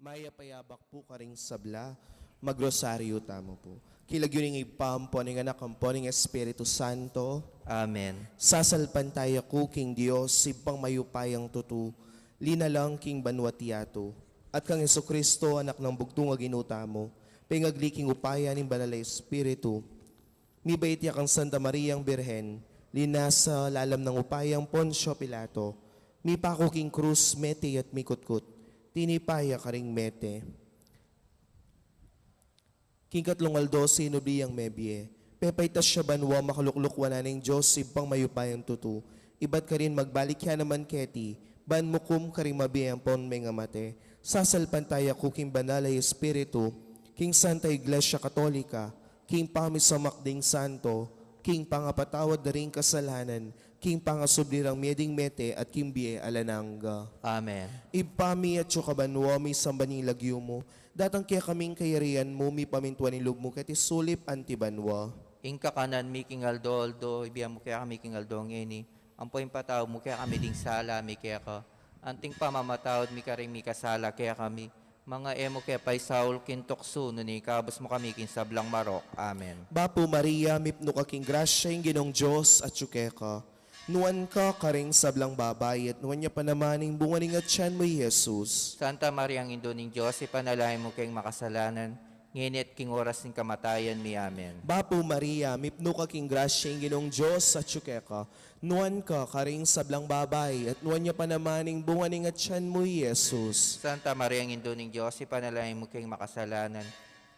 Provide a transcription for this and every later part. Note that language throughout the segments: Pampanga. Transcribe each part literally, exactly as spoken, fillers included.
Mayap a abak pu karing sabla. Magrosaryo tamu pu. King lagyu ning Ibpa, ampo ning Anak, ampo ning Espiritu Santo. Amen. Sasalpantaya ku king Dios, Ibpang mayupayang tutu, linalang king banua't yatu, at kang Jesucristo, Anak nang bugtung a Ginu tamu, pengagli king upaya ning Banal a Espiritu, mibait ya kang Santa Mariang Birhen, linasa lalam nang upayang Poncio Pilato, mipaku king krus, mete ya't mikutkut, tinipa ya karing mete. King katlung aldo sinubli yang mebie, pepaitas ya banua, makalukluk wanan ning Dios Ibpang mayupayang tutu, ibat karin magbalik ya naman keti, ban mukum karing mabie ampon mengamate. Sasalpantaya ku king Banal a Espiritu, king Santa Iglesia Katolika, king pamisamak ding santo, king pangapatawad da ring kasalanan, king pangasubli rang mie ding mete, at king bie alang angga. Amen. Ibpa mi, atsu ka banua, misamban ya ing lagyu mu, datang kekami ing kayarian mu, mipamintuan ing lub mu keti sulip anti banua. Ing kakanan mi king aldo-aldo ibie mu kekami king aldo ngeni, ampo ing patawad mu kekami ding sala mi keka, anting pamamatawad mi karing mikasala kekami, manga e mu ke paisaul king tuksu, nune ikabus mu kami king sablang marok. Amen. Bapu Maria, mipnu ka king grasya, ing Ginung Dios atsu keka. Nuan ka karing sablang babai, at nuan ya pa naman ing bunga ning atian mu, i Jesus. Santa Mariang Indu ning Dios, ipanalangin mu keng makasalanan, ngeni at king oras ning kamatayan mi. Amen. Bapu Maria, mipnu ka king grasya, ing Ginung Dios atsu keka. Nuan ka karing sablang babai, at nuan ya pa naman ing bunga ning atian mu, i Jesus. Santa Mariang Indu ning Dios, ipanalangin mu keng makasalanan,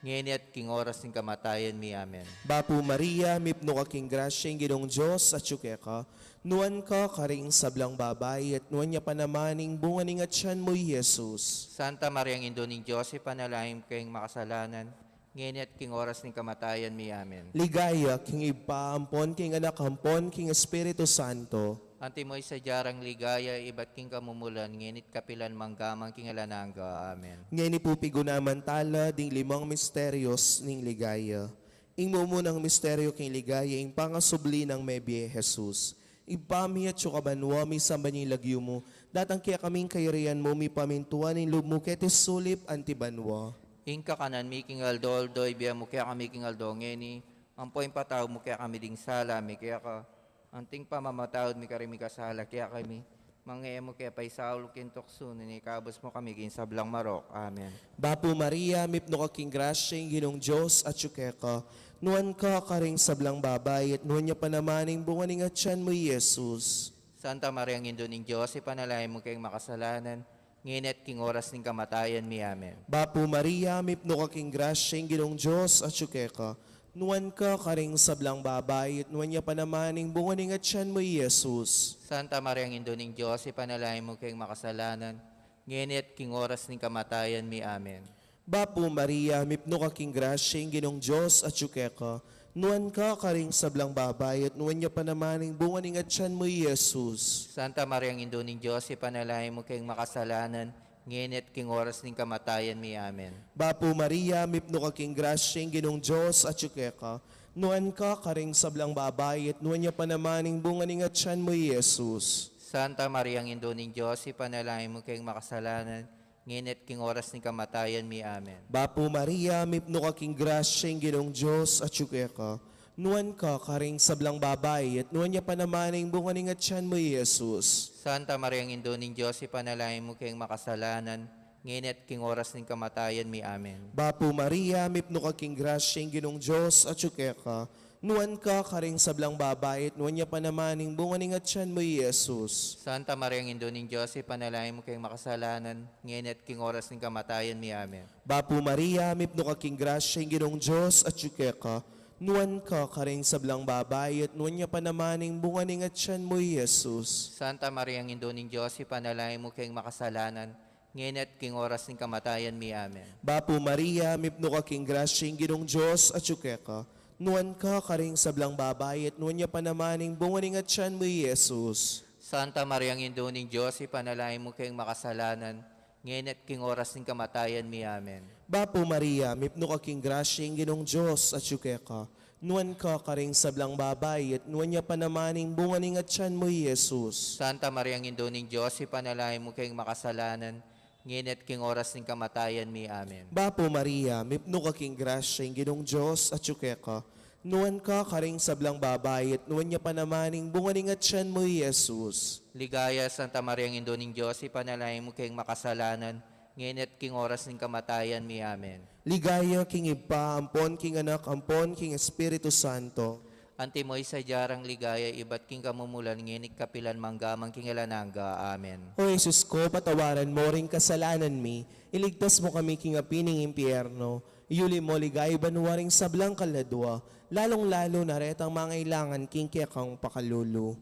ngeni at king oras ning kamatayan mi. Amen. Bapu Maria, mipnu ka king grasya, ing Ginung Dios atsu keka. Nuan ka karing sablang babai, at nuan ya pa naman ing bunga ning atian mu, i Jesus. Santa Mariang Indu ning Dios, ipanalangin mu keng makasalanan, ngeni at king oras ning kamatayan mi. Amen. Ligaya king Ibpa, ampon king Anak, ampon king Espiritu Santo. Antimo ing sadya rang ligaya ibat king kamumulan, ngeni't kapilan man, angga man king alang angga. Amen. Ngeni pu pigunaman tala ding limang misterios ning ligaya. Ing mumunang misterio king ligaya, ing pangasubli nang mebie Jesus. Ibpa mi, atsu ka banua, misamban ya ing lagyu mu, datang kekami ing kayarian mu, mipamintuan ing lub mu keti sulip anti banua. Ing kakanan mi king aldo-aldo ibie mu kekami king aldo ngeni, ampo ing patawad mu kekami ding sala mi keka, anting pamamatawad mi karing mikasala kekami, manga e mu ke paisaul king tuksu, nune ikabus mu kami king sablang marok. Amen. Bapu Maria, mipnu ka king grasya, ing Ginung Dios atsu keka. Nuan ka karing sablang babai, at nuan ya pa naman ing bunga ning atian mu, i Jesus. Santa Mariang Indu ning Dios, ipanalangin mu keng makasalanan, ngeni at king oras ning kamatayan mi. Amen. Bapu Maria, mipnu ka king grasya, ing Ginung Dios atsu keka. Nuan ka karing sablang babai, at nuan ya pa naman ing bunga ning atian mu, i Jesus. Santa Mariang Indu ning Dios, ipanalangin mu keng makasalanan, ngeni at king oras ning kamatayan mi. Amen. Bapu Maria, mipnu ka king grasya, ing Ginung Dios atsu keka. Nuan ka karing sablang babai, at nuan ya pa naman ing bunga ning atian mu, i Jesus. Santa Mariang Indu ning Dios, ipanalangin mu keng makasalanan, ngeni at king oras ning kamatayan mi. Amen. Bapu Maria, mipnu ka king grasya, ing Ginung Dios atsu keka. Nuan ka karing sablang babai, at nuan ya pa naman ing bunga ning atian mu, i Jesus. Santa Mariang Indu ning Dios, ipanalangin mu keng makasalanan, ngeni at king oras ning kamatayan mi. Amen. Bapu Maria, mipnu ka king grasya, ing Ginung Dios atsu keka. Nuan ka karing sablang babai, at nuan ya pa naman ing bunga ning atian mu, i Jesus. Santa Mariang Indu ning Dios, ipanalangin mu keng makasalanan, ngeni at king oras ning kamatayan mi. Amen. Bapu Maria, mipnu ka king grasya, ing Ginung Dios atsu keka. Nuan ka karing sablang babai, at nuan ya pa naman ing bunga ning atian mu, i Jesus. Santa Mariang Indu ning Dios, ipanalangin mu keng makasalanan, ngeni at king oras ning kamatayan mi. Amen. Bapu Maria, mipnu ka king grasya, ing Ginung Dios atsu keka. Nuan ka karing sablang babai, at nuan ya pa naman ing bunga ning atian mu, i Jesus. Santa Mariang Indu ning Dios, ipanalangin mu keng makasalanan, ngeni at king oras ning kamatayan mi. Amen. Bapu Maria, mipnu ka king grasya, ing Ginung Dios atsu keka. Nuan ka karing sablang babai, at nuan ya pa naman ing bunga ning atian mu, i Jesus. Santa Mariang Indu ning Dios, ipanalangin mu keng makasalanan, ngeni at king oras ning kamatayan mi. Amen. Bapu Maria, mipnu ka king grasya, ing Ginung Dios atsu keka. Nuan ka karing sablang babai, at nuan ya pa naman ing bunga ning atian mu, i Jesus. Santa Mariang Indu ning Dios, ipanalangin mu keng makasalanan, ngeni at king oras ning kamatayan mi. Amen. Bapu Maria, mipnu ka king grasya, ing Ginung Dios atyu keka. Nuan ka karing sablang babai, at nuan ya pa naman ing bunga ning atyan mu, i Jesus. Ligaya, Santa Maria, Indu ning Dios, ipanalangin mu keng makasalanan, ngeni at king oras ning kamatayan mi. Amen. Ligaya king Ibpa, ampon king Anak, ampon king Espiritu Santo. Antimo ing sadya rang ligaya ibat king kamumulan, ngeni at kapilan man, angga man king alang angga. Amen. O Jesus ko, patawaran mo ring kasalanan mi, iligtas mo kami king api ning impyerno, iyuli mo king banua ring sablang kaladua, lalung-lalu na retang mangailangan king kekang pakalulu.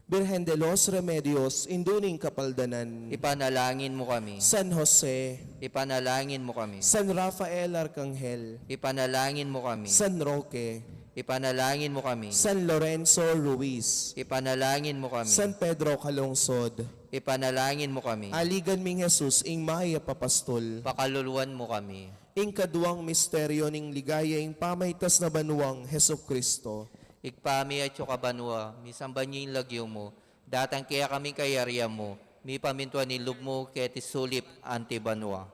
Birhen de los Remedios, Indu ning Kapaldanan. Ipanalangin mo kami. San Jose. Ipanalangin mo kami. San Rafael Arcangel. Ipanalangin mo kami. San Roque. Ipanalangin mo kami. San Lorenzo Ruiz. Ipanalangin mo kami. San Pedro Calungsod. Ipanalangin mo kami. Aligan ming Jesus, ing mayap a pastul. Pakaluluan mo kami. Ing kaduang misteryo ning ligaya, ing pamaitas na banuang Jesucristo. Ibpa mi, atsu ka banua, misamban ya ing lagyu mu, datang kekami ing kayarian mu, mipamintuan ing lub mu keti sulip anti banua.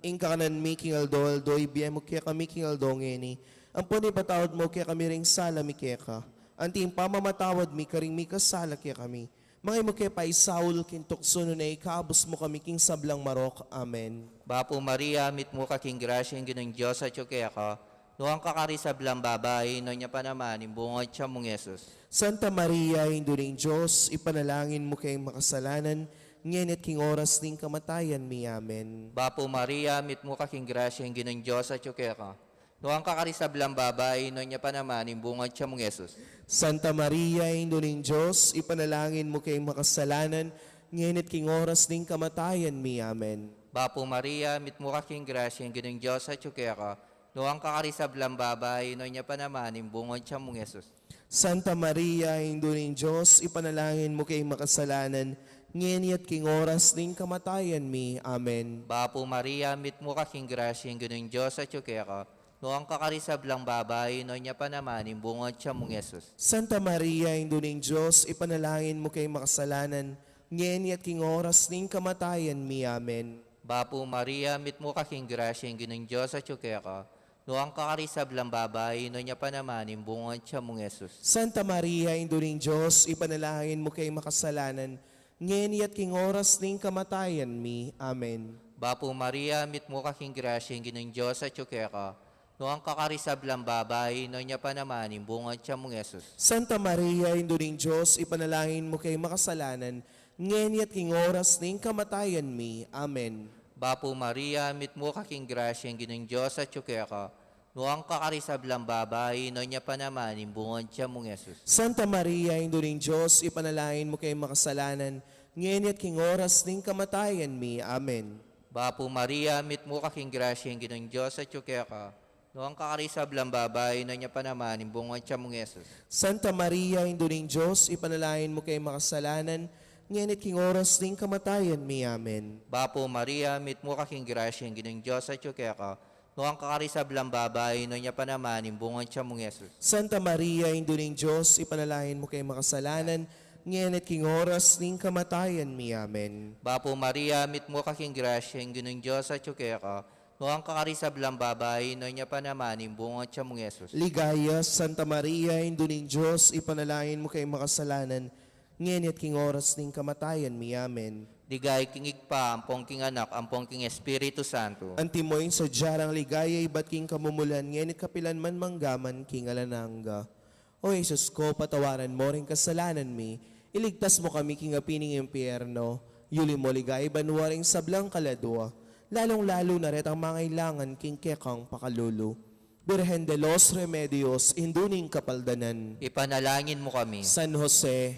Ing kakanan mi king aldo-aldo, ibie mu kekami king aldo ngeni, ampon ipatawad mu kekami ring sala mi keka, anti ing pamamatawad mi karing mikasala kekami. Manga e mu ke paisaul king tuksu, nune ikabus mu kami king sablang marok. Amen. Bapu Maria, mitmu ka king grasya, ing Ginung Dios atyu keka. Nuan ka karing sablang babai, nuan ya pa naman ing bunga ning atyan mung Jesus. Santa Maria, Indu ning Dios, ipanalangin mu keng makasalanan, ngeni at king oras ning kamatayan mi. Amen. Bapu Maria, mitmu ka king grasya, ing Ginung Dios atyu keka. Nuan ka karing sablang babai, nuan ya pa naman ing bunga ning atyan mung Jesus. Santa Maria, Indu ning Dios, ipanalangin mu keng makasalanan, ngeni at king oras ning kamatayan mi. Amen. Bapu Maria, mitmu ka king grasya, ing Ginung Dios atyu keka. Nuan ka karing sablang babai, nuan ya pa naman ing bunga ning atyan mung Jesus. Santa Maria, Indu ning Dios, ipanalangin mu keng makasalanan, ngeni at king oras ning kamatayan mi. Amen. Bapu Maria, mitmu ka king grasya, ing Ginung Dios atyu keka. Nuan ka karing sablang babai, nuan ya pa naman ing bunga ning atyan mung Jesus. Santa Maria, Indu ning Dios, ipanalangin mu keng makasalanan, ngeni at king oras ning kamatayan mi. Amen. Bapu Maria, mitmu ka king grasya, ing Ginung Dios atyu keka. Nuan ka karing sablang babai, nuan ya pa naman ing bunga ning atyan mung Jesus. Santa Maria, Indu ning Dios, ipanalangin mu keng makasalanan, ngeni at king oras ning kamatayan mi. Amen. Bapu Maria, mitmu ka king grasya, ing Ginung Dios atyu keka. Nuan ka karing sablang babai, nuan ya pa naman ing bunga ning atyan mung Jesus. Santa Maria, Indu ning Dios, ipanalangin mu keng makasalanan, ngeni at king oras ning kamatayan mi. Amen. Bapu Maria, mitmu ka king grasya, ing Ginung Dios atyu keka. Nuan ka karing sablang babai, nuan ya pa naman ing bunga ning atyan mung Jesus. Santa Maria, Indu ning Dios, ipanalangin mu keng makasalanan, ngeni at king oras ning kamatayan mi. Amen. Bapu Maria, mitmu ka king grasya, ing Ginung Dios atyu keka. Nuan ka karing sablang babai, nuan ya pa naman ing bunga ning atyan mung Jesus. Santa Maria, Indu ning Dios, ipanalangin mu keng makasalanan, ngeni at king oras ning kamatayan mi. Amen. Bapu Maria, mitmu ka king grasya, ing Ginung Dios atyu keka. Nuan ka karing sablang babai, nuan ya pa naman ing bunga ning atyan mung Jesus. Santa Maria, Indu ning Dios, ipanalangin mu keng makasalanan, ngeni at king oras ning kamatayan mi. Amen. Bapu Maria, mitmu ka king grasya, ing Ginung Dios atyu keka. Nuan ka karing sablang babai, nuan ya pa naman ing bunga ning atyan mung Jesus. Ligaya, Santa Maria, Indu ning Dios, ipanalangin mu keng makasalanan, ngeni at king oras ning kamatayan mi. Amen. Ligaya king Ibpa, ampon king Anak, ampon king Espiritu Santo. Antimo ing sadya rang ligaya ibat king kamumulan, ngeni at kapilan man, mangga man king alang angga. O Jesus ko, patawaran mo ring kasalanan mi, iligtas mo kami king api ning impyerno, iyuli mo king banua ring sablang kaladua, lalung-lalu na retang mangailangan king kekang pakalulu. Birhen de los Remedios, Indu ning Kapaldanan. Ipanalangin mo kami. San Jose.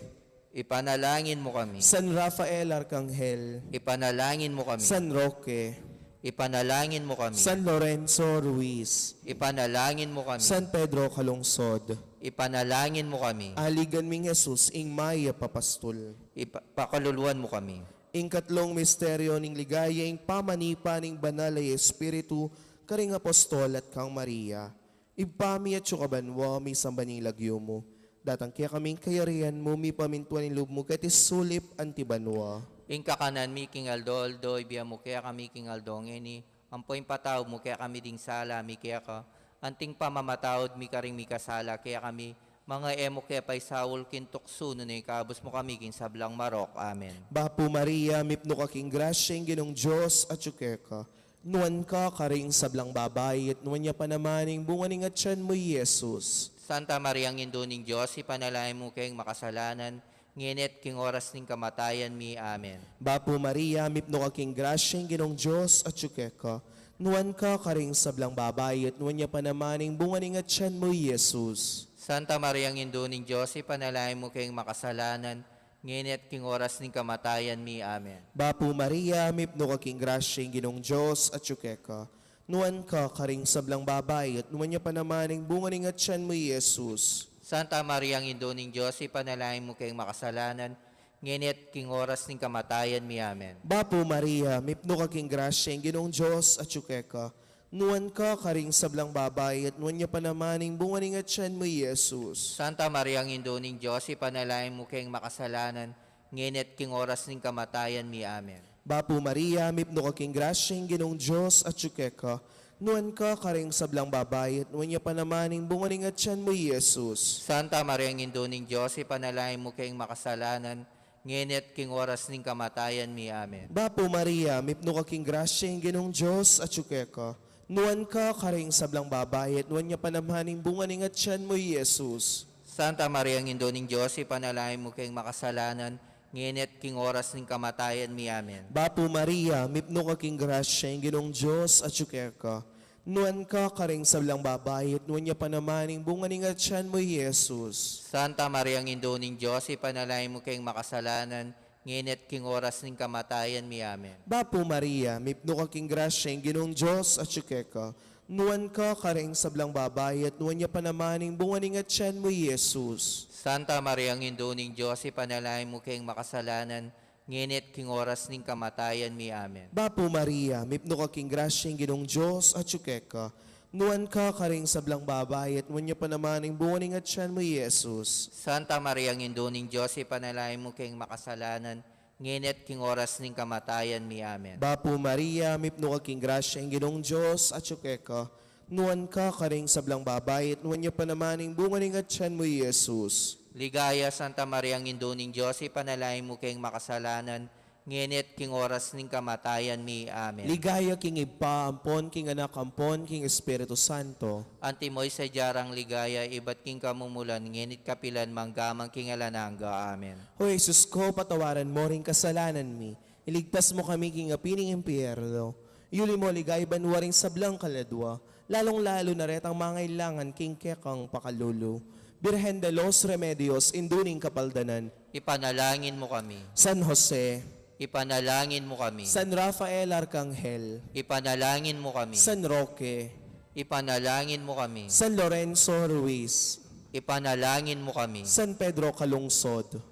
Ipanalangin mo kami. San Rafael Arcangel. Ipanalangin mo kami. San Roque. Ipanalangin mo kami. San Lorenzo Ruiz. Ipanalangin mo kami. San Pedro Calungsod. Ipanalangin mo kami. Aligan ming Jesus, ing mayap a pastul. Ipa-, pakaluluan mo kami. Ing katlung misteryo ning ligaya, ing pamanipa ning Banal a Espiritu karing apostol at kang Maria. Ibpa mi, atsu ka banua, misamban ya ing lagyu mu. Datang kekami ing kayarian mu, mipamintuan ing lub mu keti sulip anti banua. Ing kakanan mi king aldo-aldo, ibie mu kekami king aldo ngeni, ampo ipatawad mu kekami ding sala mi keka, anti ing pamamatawad mi karing mikasala kekami, manga e mu ke paisaul king tuksu, nune ikabus mu kami king sablang marok. Amen. Bapu Maria, mipnu ka king grasya, ing Ginung Dios atyu keka. Nuan ka karing sablang babai, at nuan ya pa naman ing bunga ning atyan mu, i Jesus. Santa Maria, Indu ning Dios, ipanalangin mu keng makasalanan, ngeni at king oras ning kamatayan mi. Amen. Bapu Maria, mipnu ka king grasya, ing Ginung Dios atyu keka. Nuan ka karing sablang babai, at nuan ya pa naman ing bunga ning atyan mu, i Jesus. Santa Maria, Indu ning Dios, ipanalangin mu keng makasalanan, ngeni at king oras ning kamatayan mi. Amen. Bapu Maria, mipnu ka king grasya, ing Ginung Dios atyu keka. Nuan ka karing sablang babai, at nuan ya pa naman ing bunga ning atyan mu, i Jesus. Santa Maria, Indu ning Dios, ipanalangin mu keng makasalanan, ngeni at king oras ning kamatayan mi. Amen. Bapu Maria, mipnu ka king grasya, ing Ginung Dios atyu keka. Nuan ka karing sablang babai, at nuan ya pa naman ing bunga ning atyan mu, i Jesus. Santa Maria, Indu ning Dios, ipanalangin mu keng makasalanan, ngeni at king oras ning kamatayan mi. Amen. Bapu Maria, mipnu ka king grasya, ing Ginung Dios atyu keka. Nuan ka karing sablang babai, at nuan ya pa naman ing bunga ning atyan mu, i Jesus. Santa Maria, Indu ning Dios, ipanalangin mu keng makasalanan, ngeni at king oras ning kamatayan mi. Amen. Bapu Maria, mipnu ka king grasya, ing Ginung Dios atyu keka. Nuan ka karing sablang babai, at nuan ya pa naman ing bunga ning atyan mu, i Jesus. Santa Maria, Indu ning Dios, ipanalangin mu keng makasalanan, ngeni at king oras ning kamatayan mi. Amen. Bapu Maria, mipnu ka king grasya, ing Ginung Dios atyu keka. Nuan ka karing sablang babai, at nuan ya pa naman ing bunga ning atyan mu, i Jesus. Santa Maria, Indu ning Dios, ipanalangin mu keng makasalanan, ngeni at king oras ning kamatayan mi. Amen. Bapu Maria, mipnu ka king grasya, ing Ginung Dios atyu keka. Nuan ka karing sablang babai, at nuan ya pa naman ing bunga ning atyan mu, i Jesus. Santa Maria, Indu ning Dios, ipanalangin mu keng makasalanan, ngeni at king oras ning kamatayan mi. Amen. Bapu Maria, mipnu ka king grasya, ing Ginung Dios atyu keka. Nuan ka karing sablang babai, at nuan ya pa naman ing bunga ning atyan mu, i Jesus. Santa Maria, Indu ning Dios, ipanalangin mu keng makasalanan, ngeni at king oras ning kamatayan mi. Amen. Bapu Maria, mipnu ka king grasya, ing Ginung Dios atyu keka. Nuan ka karing sablang babai, at nuan ya pa naman ing bunga ning atyan mu, i Jesus. Ligaya, Santa Maria, Indu ning Dios, ipanalangin mu keng makasalanan, ngeni at king oras ning kamatayan mi. Amen. Ligaya king Ibpa, ampon king Anak, ampon king Espiritu Santo. Antimo ing sadya rang ligaya, ibat king kamumulan, ngeni at kapilan man, angga man king alang angga. Amen. O Jesus ko, patawaran mo ring kasalanan mi, iligtas mo kami king api ning impyerno, iuli mo king banua ring sablang kaladua, lalung-lalu na retang mangailangan king kekang pakalulu. Birhen de los Remedios, Indu ning Kapaldanan, ipanalangin mo kami. San Jose, ipanalangin mo kami. San Rafael Arkanghel, ipanalangin mo kami. San Roque, ipanalangin mo kami. San Lorenzo Ruiz, ipanalangin mo kami. San Pedro Calungsod,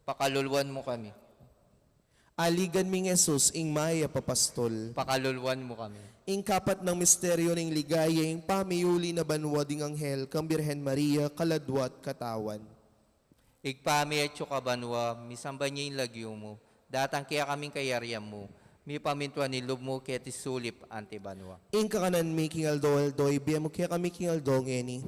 pakaluluan mo kami. Aligan ming Jesus, ing mayap a pastol, pakaluluan mo kami. Ing kapat nang misteryo ning ligaya, ing pamiuli na banua ding anghel kang Birhen Maria, kaladua at katawan. Ibpa mi, atsu ka banua, misamban ya ing lagyu mu, datang kekami ing kayarian mu, mipamintuan ing lub mu keti sulip anti banua. Ing kakanan mi king aldo-aldo, ibie mu kekami king aldo ngeni.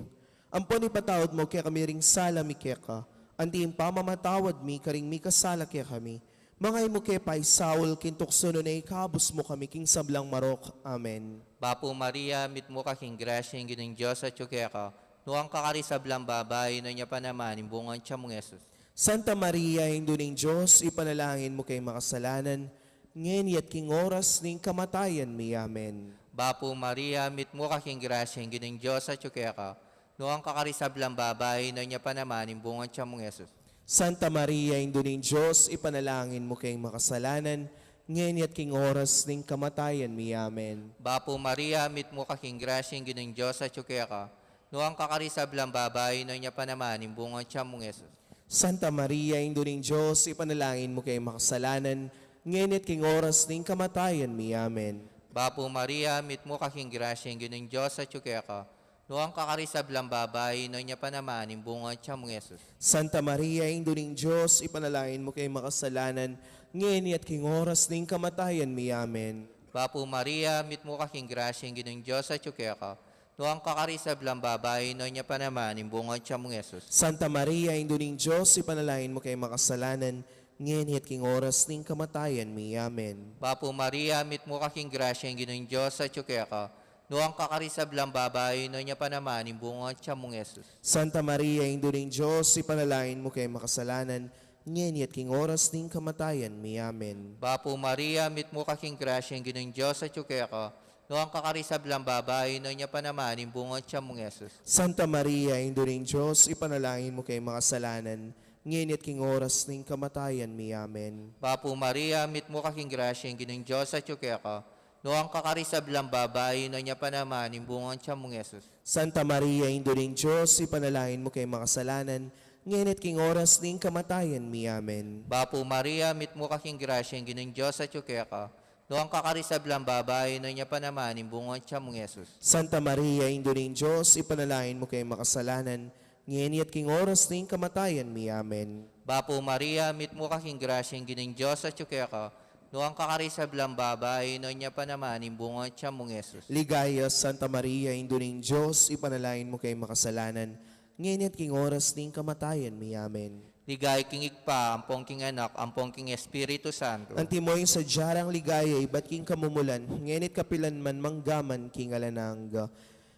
Ampon ipatawad mu kekami ring sala mi keka, anti ing pamamatawad mi karing mikasala kekami. Manga e mu ke paisaul king tuksu, nune ikabus mu kami king sablang marok. Amen. Bapu Maria, mitmu ka king grasya, ing Ginung Dios atyu keka. Nuan ka karing sablang babai, nuan ya pa naman ing bunga ning tiyan mung Jesus. Santa Maria, Indu ning Dios, ipanalangin mu keng makasalanan, ngeni at king oras ning kamatayan mi. Amen. Bapu Maria, mitmu ka king grasya, ing Ginung Dios atyu keka. Nuan ka karing sablang babai, nuan ya pa naman ing bunga ning tiyan mung Jesus. Santa Maria, Indu ning Dios, ipanalangin mu keng makasalanan, ngeni at king oras ning kamatayan mi. Amen. Bapu Maria, mitmu ka king grasya, ing Ginung Dios atyu keka. Nuan ka karing sablang babai, nuan ya pa naman ing bunga ning tiyan mung Jesus. Santa Maria, Indu ning Dios, ipanalangin mu keng makasalanan, ngeni at king oras ning kamatayan mi. Amen. Bapu Maria, mitmu ka king grasya, ing Ginung Dios atyu keka. Nuan ka karing sablang babai, nuan ya pa naman ing bunga ning tiyan mung Jesus. Santa Maria, Indu ning Dios, ipanalangin mu keng makasalanan, ngeni at king oras ning kamatayan mi. Amen. Bapu Maria, mitmu ka king grasya, ing Ginung Dios atyu keka. Nuan ka karing sablang babai, nuan ya pa naman ing bunga ning tiyan mung Jesus. Santa Maria, Indu ning Dios, ipanalangin mu keng makasalanan, ngeni at king oras ning kamatayan mi. Amen. Bapu Maria, mitmu ka king grasya, ing Ginung Dios atyu keka. Nuan ka karing sablang babai, nuan ya pa naman ing bunga ning tiyan mung Jesus. Santa Maria, Indu ning Dios, ipanalangin mu keng makasalanan, ngeni at king oras ning kamatayan mi. Amen. Bapu Maria, mitmu ka king grasya, ing Ginung Dios atyu keka. Nuan ka karing sablang babai, nuan ya pa naman ing bunga ning tiyan mung Jesus. Santa Maria, Indu ning Dios, ipanalangin mu keng makasalanan, ngeni at king oras ning kamatayan mi. Amen. Bapu Maria, mitmu ka king grasya, ing Ginung Dios atyu keka. Nuan ka karing sablang babai, nuan ya pa naman ing bunga ning tiyan mung Jesus. Santa Maria, Indu ning Dios, ipanalangin mu keng makasalanan, ngeni at king oras ning kamatayan mi. Amen. Bapu Maria, mitmu ka king grasya, ing Ginung Dios atyu keka. Nuan ka karing sablang babai, nuan ya pa naman ing bunga ning tiyan mung Jesus. Santa Maria, Indu ning Dios, ipanalangin mu keng makasalanan, ngeni at king oras ning kamatayan mi. Amen. Bapu Maria, mitmu ka king grasya, ing Ginung Dios atyu keka. Nuan ka karing sablang babai, nuan ya pa naman ing bunga ning tiyan mung Jesus. Ligaya, Santa Maria, Indu ning Dios, ipanalangin mu keng makasalanan, ngeni at king oras ning kamatayan mi. Amen. Ligaya king Ibpa, ampon king Anak, ampon king Espiritu Santo. Antimo ing sadya rang ligaya ibat king kamumulan, ngeni at kapilan man, manggaman king alang angga.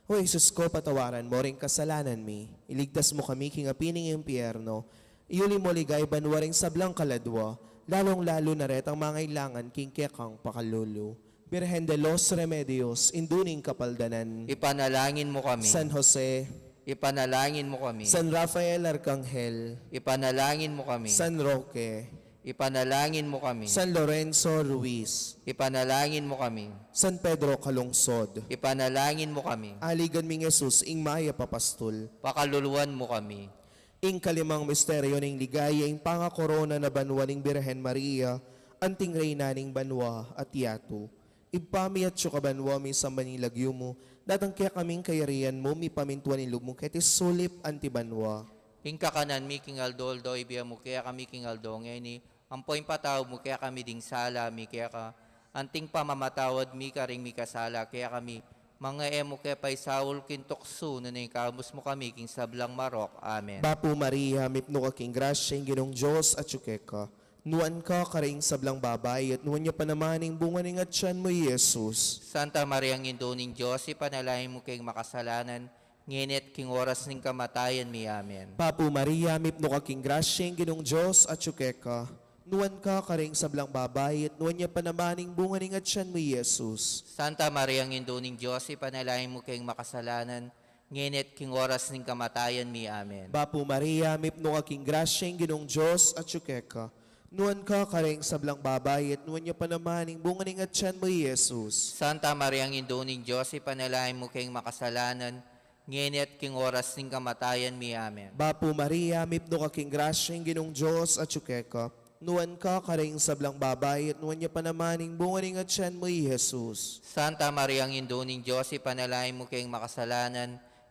O Jesus ko, patawaran mu ring kasalanan mi, iligtas mu kami king api ning impyerno, iuli mu king banua ring sablang kaladua, lalung-lalu na retang mangailangan king kekang pakalulu. Birhen de los Remedios, Indu ning Kapaldanan. Ipanalangin mu kami. San Jose. Ipanalangin mu kami. San Rafael Arkanghel. Ipanalangin mu kami. San Roque. Ipanalangin mu kami. San Lorenzo Ruiz. Ipanalangin mu kami. San Pedro Calungsod. Ipanalangin mu kami. Aligan ming Jesus, ing mayap a pastul. Pakaluluan mu kami. Ing kalimang misteryo ning ligaya, ing pangakorona na banua ning Birhen Maria, anting Reyna ning banua at yatu. Ibpa mi, atsu ka banua, misamban ing lagyu mu, datang kekami ing kayarian mu, mipamintuan ing lub mu keti sulip anti banua. Ing kakanan mi king aldo-aldo ibie mu kekami king aldo ngeni, ampo ipatawad mu kekami ding sala mi keka, anting pamamatawad mi karing mikasala kekami, manga e mu ke paisaul king tuksu, nune ikabus mu kami king sablang marok. Amen. Bapu Maria, mipnu ka king grasya, ing Ginung Dios atsu keka. Nuan ka karing sablang babai, at nuan ya pa naman ing bunga ning atian mu, i Jesus. Santa Maria, Indu ning Dios, ipanalangin mu keng makasalanan, ngeni at king oras ning kamatayan mi. Amen. Bapu Maria, mipnu ka king grasya, ing Ginung Dios atsu keka. Nuan ka karing sablang babai, at nuan ya pa naman ing bunga ning atian mu, i Jesus. Santa Maria, Indu ning Dios, ipanalangin mu keng makasalanan, ngeni at king oras ning kamatayan mi. Amen. Bapu Maria, mipnu ka king grasya, ing Ginung Dios atsu keka. Nuan ka karing sablang babai, at nuan ya pa naman ing bunga ning atian mu, i Jesus. Santa Maria, Indu ning Dios, ipanalangin mu keng makasalanan, ngeni at king oras ning kamatayan mi. Amen. Bapu Maria, mipnu ka king grasya, ing Ginung Dios atsu keka. Nuan ka karing sablang babai, at nuan ya pa naman ing bunga ning atian mu, i Jesus. Santa Maria, Indu ning Dios, ipanalangin mu keng makasalanan,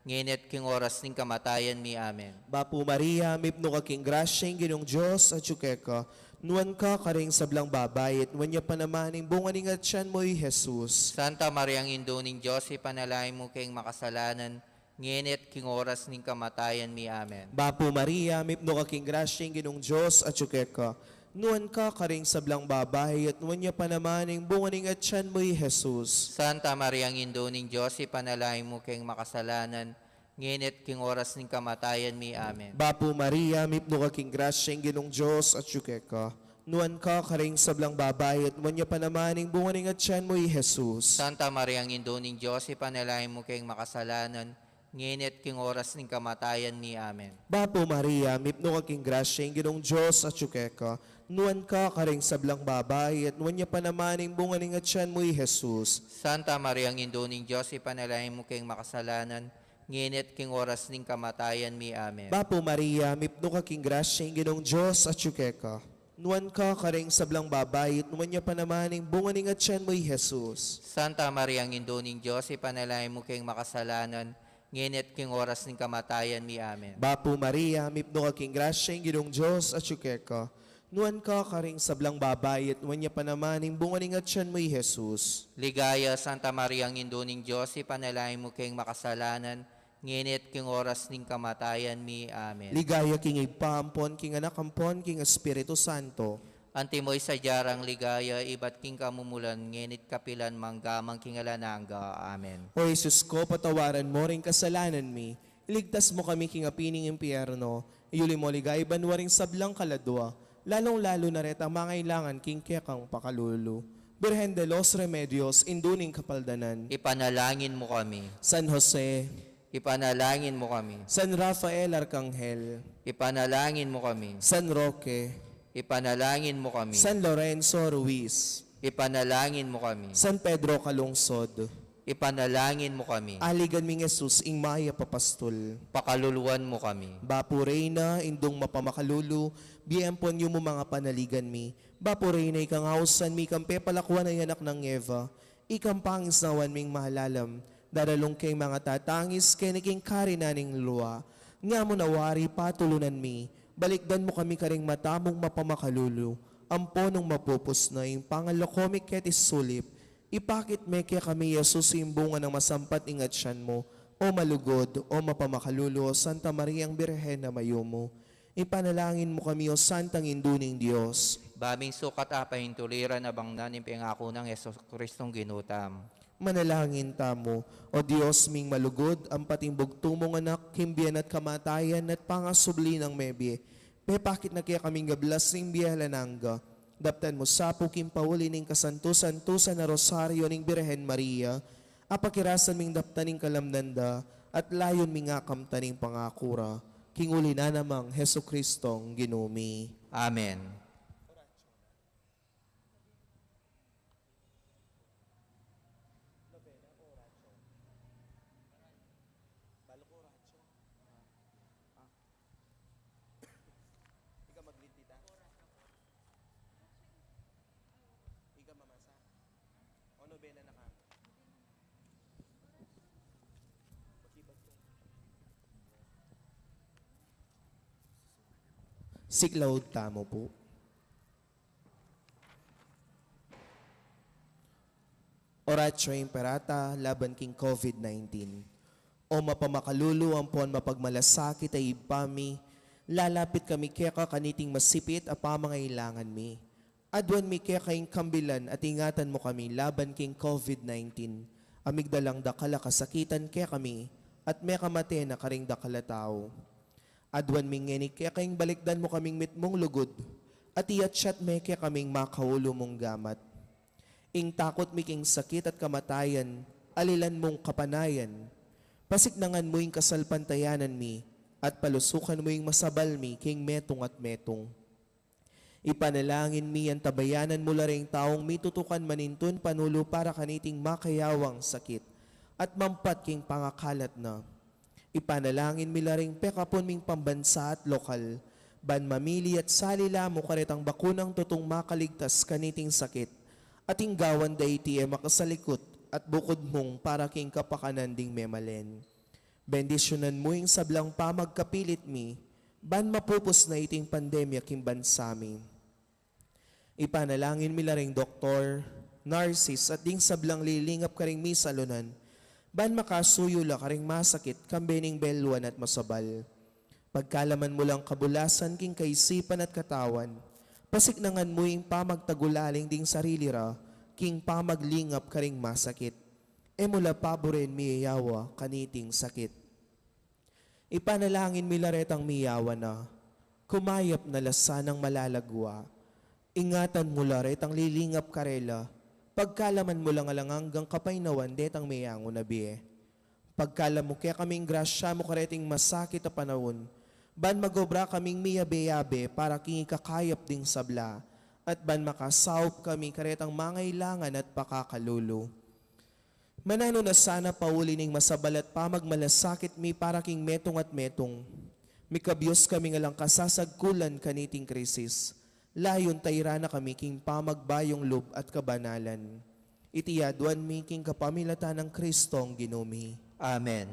ngeni at king oras ning kamatayan mi. Amen. Bapu Maria, mipnu ka king grasya, ing Ginung Dios atsu keka. Nuan ka karing sablang babai, at nuan ya pa naman ing bunga ning atian mu, i Jesus. Santa Maria, Indu ning Dios, ipanalangin mu keng makasalanan, ngeni at king oras ning kamatayan mi. Amen. Bapu Maria, mipnu ka king grasya, ing Ginung Dios atsu keka. Nuan ka karing sablang babai, at nuan ya pa naman ing bunga ning atian mu, i Jesus. Santa Maria, Indu ning Dios, ipanalangin mu keng makasalanan, ngeni at king oras ning kamatayan mi. Amen. Bapu Maria, mipnu ka king grasya, ing Ginung Dios atsu keka. Nuan ka karing sablang babai, at nuan ya pa naman ing bunga ning atian mu, i Jesus. Santa Maria, Indu ning Dios, ipanalangin mu keng makasalanan, ngeni at king oras ning kamatayan mi. Amen. Bapu Maria, mipnu ka king grasya, ing Ginung Dios atsu keka. Nuan ka karing sablang babai, at nuan ya pa naman ing bunga ning atian mu, i Jesus. Santa Maria, Indu ning Dios, ipanalangin mu keng makasalanan, ngeni at king oras ning kamatayan mi. Amen. Bapu Maria, mipnu ka king grasya, ing Ginung Dios atsu keka. Nuan ka karing sablang babai, at nuan ya pa naman ing bunga ning atian mu, i Jesus. Santa Maria, Indu ning Dios, ipanalangin mu keng makasalanan, ngeni at king oras ning kamatayan mi. Amen. Bapu Maria, mipnu ka king grasya, ing Ginung Dios atsu keka. Nuan ka karing sablang babai, at nuan ya pa naman ing bunga ning atyan mu, i Jesus. Ligaya, Santa Maria, Indu ning Dios, ipanalangin mu keng makasalanan, ngeni at king oras ning kamatayan mi. Amen. Ligaya king Ibpa, ampon king Anak, ampon king Espiritu Santo. Antimo ing sadya rang ligaya, ibat king kamumulan, ngeni at kapilan man, angga man king alang angga. Amen. O Jesus ko, patawaran mu ring kasalanan mi, iligtas mu kami king api ning impyerno, iyuli mu king ligaya banua ring sablang kaladua, lalung-lalu na retang mangailangan king kekang pakalulu. Birhen de los Remedios, Indu ning Kapaldanan. Ipanalangin mu kami. San Jose. Ipanalangin mu kami. San Rafael Arcangel. Ipanalangin mu kami. San Roque. Ipanalangin mu kami. San Lorenzo Ruiz. Ipanalangin mu kami. San Pedro Calungsod. Ipanalangin mu kami. Aligan ming Jesus, ing mayap a pastul. Pakaluluan mu kami. Bapu Reyna, Indung mapamakalulu, bie ampon yumu ing panaligan mi. Bapu Reyna, ikang ausan mi, ikang pepalakuan a anak nang Eva, ikang pangisnawan ming malalam, daralung keng mangatatangis keni king karinan ning lua. Nga mu na wari patulunan mi, balikdan mu kami karing mata mung mapamakalulu, ampon nung mapupus na ing pangalako mi keti sulip, ipakit me kekami i Jesus, ing bunga nang masampat ning atyan mu. O malugud, o mapamakalulu, o Santa Mariang Birhen a mayumu, ipanalangin mu kami, o Santang Indu ning Dios. Ba ming sukat apahintuliran a bangnan ing pengaku nang Jesucristong Ginu tamu. Manalangin tamu. O Dios ming malugud, ampat ing bugtung mung Anak, king bie na at kamatayan na at pangasubli nang mebie, pepakit na kekaming gablas ning bie alang angga. Daptan mu sa pu king pauli ning kasantu-santusan a Rosario ning Birhen Maria, apakirasan ming daptan ing kalamnan da, at layun ming akamtan ing pangaku ra, king uli na namang Jesucristong Ginu mi. Amen. Ika mag-lead dita. Ika mamasa. O, nobena na ka. Siklaud tamu pu. Oratio Imperata laban king COVID nineteen. O mapamakalulu ampon mapagmalasakit a Ibpa mi, lalapit kami keka kaniting masipit a pamangailangan mi. Aduan mi keka ing kambilan at ingatan mu kami laban king COVID nineteen, a migdalang dakal a kasakitan kekami, at mekamate na karing dakal a tau. Aduan mi ngeni keka ing balikdan mu kaming mitmung lugud, at iatyat me kekaming makaulu mung gamat. Ing takut mi king sakit at kamatayan, alilan mung kapanayan. Pasiknangan mu ing kasalpantayanan mi, at palusukan mu ing masabal mi king metung at metung. Ipanalangin mi, antabayanan mu la ring taung mitutukan manintun panulu para kaniting makayawang sakit, at mampat king pangakalat na. Ipanalangin mi la ring pekapun ming pambansa at lokal, ban mamili at sali la mu karetang bakunang tutung makaligtas kaniting sakit, at ing gawan da iti e makasalikut at bukud mung para king kapakanan ding memalen. Bendisyunan mu ing sablang pamagkapilit mi, ban mapupus na iting pandemya king bansa mi. Ipanalangin mi la ring doktor, nurses, at ding sablang lilingap karing misalunan, ban makasuyu la karing masakit, kambe ning beluan at masabal. Pagkalaman mu lang kabulasan king kaisipan at katawan, pasiknangan mu ing pamagtagulaling ding sarili ra, king pamaglingap karing masakit. E mu la paburen miyayawa kaniting sakit. Ipanalangin mi la retang miyawa na, kumayap na la sanang malagwa. Ingatan mu la retang lilingap karela, pagkalaman mu lang alang anggang kapaynawan detang meyangu na bie. Pagkalam mu kekaming grasya mu kareting masakit a panaun, ban magobra kaming miyabe-yabe para king ikakayap ding sabla, at ban makasaup kami karetang mangailangan at pakakalulu. Mananu na sana pauli ning masabal at pamagmalasakit mi para king metung at metung. Mikabyus kami ngan lang kasasagkulan kaniting krisis. Layun tairan na kami king pamagbayung lub at kabanalan. Iti aduan mi king kapamilatan nang Kristong Ginu mi. Amen.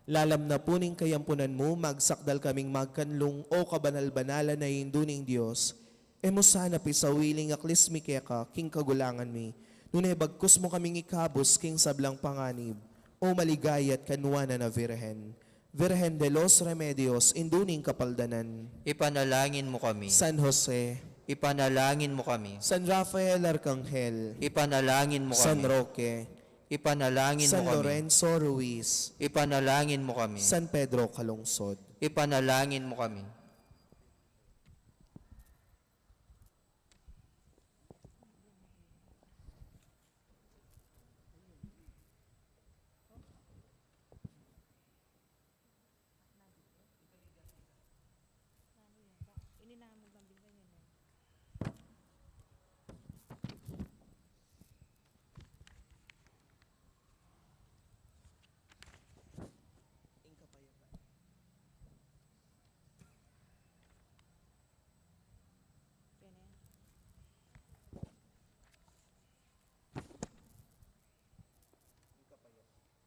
Lalam na pu ning kayampunan mu, magsakdal kaming magkanlung, o kabanal-banalan a Indu ning Dios, E mu sana pisawili ing aklis mi keka king kagulangan mi, nune bagkus mu kaming ikabus king sablang panganib, O maligaya at kanuanan a Virgen. Virgen de los Remedios, Indu ning Kapaldanan. Ipanalangin mu kami. San Jose. Ipanalangin mu kami. San Rafael Arkanghel. Ipanalangin mu San kami. Roque. Ipanalangin San mu kami. Lorenzo Ruiz. Ipanalangin mu kami. San Pedro Calungsod. Ipanalangin mu kami.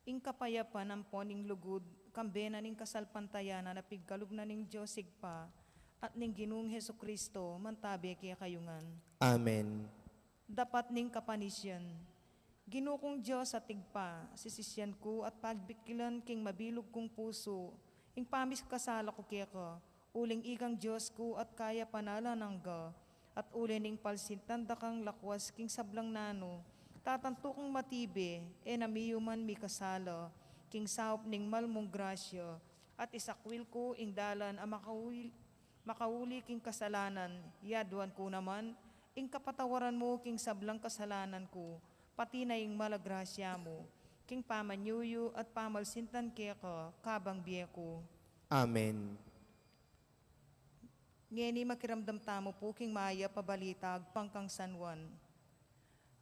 Ing kapayapan ampon ing lugud, kambe na ning kasalpantayanan a pigkalub na ning Dios Ibpa at ning Ginung Jesucristo, mantabe kekayu ngan. Amen. Dapat ning kapanisian. Ginu kung Dios at Ibpa, sisisian ku at pagbikilan king mabilug kung pusu ing pamikasala ku keka, uling ikang Dios ku at kaya panalan angga, at uli ning palsintan da kang lakwas king sablang nanu, tatantu kung matibe, e na miyu man mikasala king saup ning mal mung grasya, at isakwil ku ing dalan a makaul-, makauli king kasalanan, yaduan ku naman ing kapatawaran mu king sablang kasalanan ku, pati na ing mal a grasya mu, king pamanyuyu at pamalsintan keka kabang bie ku. Amen. Ngeni makiramdam tamu pu king mayap a balita agpang kang San Juan.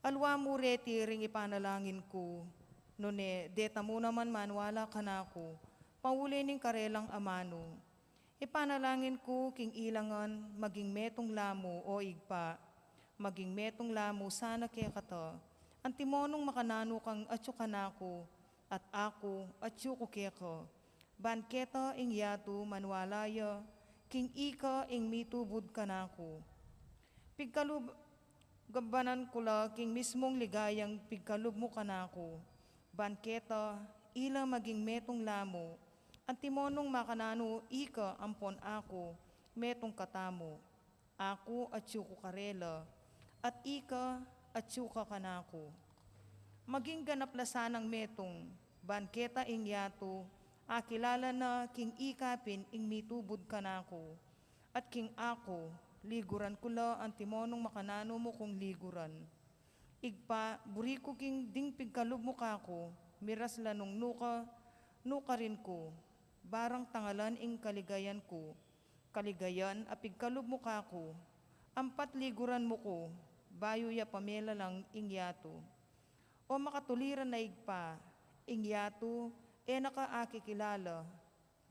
Alwa mu reti ring ipanalangin ku, nune deta mu naman maniwala kanaku, pauli ning karelang amanu. Ipanalangin ku king ila ngan maging metung la mu, O Ibpa, maging metung la mu sana kekata, antimo nung makananu kang atyu kanaku, at aku atyu ku keka, ban keta ing yatu maniwala ya king ika ing mitubud kanaku. Pigkalub-, gabanan ku la king mismung ligayang pigkalub mu kanaku, ban keta ila maging metung la mu, antimo nung makananu ika ampon aku metung katamu, aku atyu ku karela, at ika atyu ka kanaku. Maging ganap la sanang metung, ban keta ing yatu akilala na king ika pin ing mitubud kanaku, at king aku, liguran ku la antimo nung makananu mu kung liguran. Ibpa, buri ku king ding pigkalub mu kaku, miras la nung nuka, nukarin ku, barang tangalan ing kaligayan ku, kaligayan a pigkalub mu kaku, ampat liguran mu ku, bayu ya pamela lang ing yatu. O makatuliran a Ibpa, ing yatu, e na ka akikilala,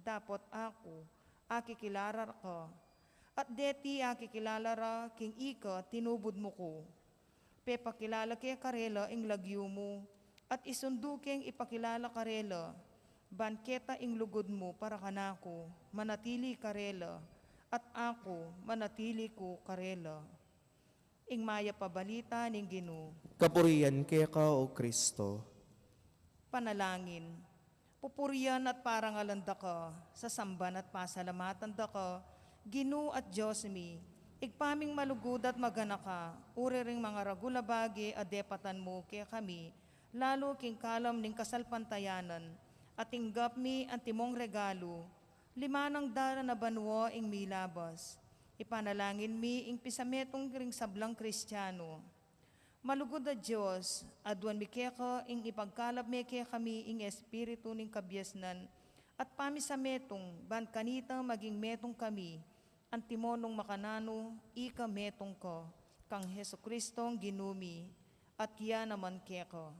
dapot aku, akikilala ra ka, at deti akikilala ra king ika tinubud mu ku. Pepakilala ke karela ing lagyu mu, at isundu keng ipakilala karela, ban keta ing lugud mu para kanaku, manatili karela, at aku, manatili ku karela. Ing mayap a balita ning Ginu. Kapurian keka, O Kristo. Panalangin. Pupurian at parangalan da ka, sasamban at pasalamatan da ka, Ginu at Dios mi, Ibpa ming malugud at maganaka, uri ring mangaragul a bage a depatan mu kekami, lalu king kalam ning kasalpantayanan, at tinggap mi antimong regalu, limanang dalan a banua ing milabas. Ipanalangin mi ing pisametung ring sablang Kristiano. Malugud a Dios, aduan mi keka ing ipagkalap me kekami ing espiritu ning kabiasnan at pamisametung, ban kanita maging metung kami, antimo nung makananu ika metung ka, kang Jesucristong Ginu mi, at ya naman keka.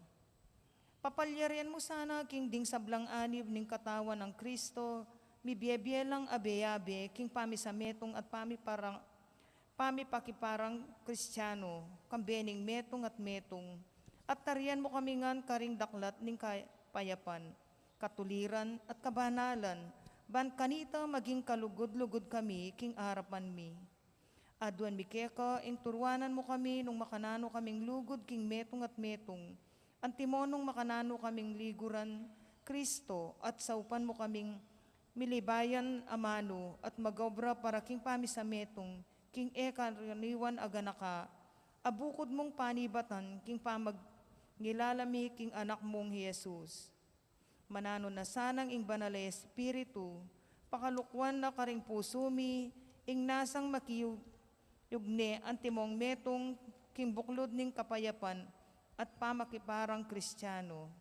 Papalyarian mu sana king ding sablang anib ning katawan nang Kristo, mibie-bie lang abe-abe king pamisametung at pamiparang-, pamipakiparang Kristiano, kambe ning metung at metung, at tarian mu kami ngan karing daklat ning kapayapan, katuliran at kabanalan, ban kanita maging kalugud-lugud kami king arapan mi. Aduan mi keka ing turuanan mu kami nung makananu kaming lugud king metung at metung, antimo nung makananu kaming liguran Kristo, at saupan mu kaming milibayan amanu at magobra para king pamisametung king e karaniwan a ganaka, a bukud mung panibatan king pamagngilala mi king Anak mung hi Jesus. Mananu na sanang ing Banal a Espiritu, pakalukwan na karing pusu mi ing nasang makiyug-, yugne antimong metung king buklud ning kapayapan at pamakiparang Kristiano.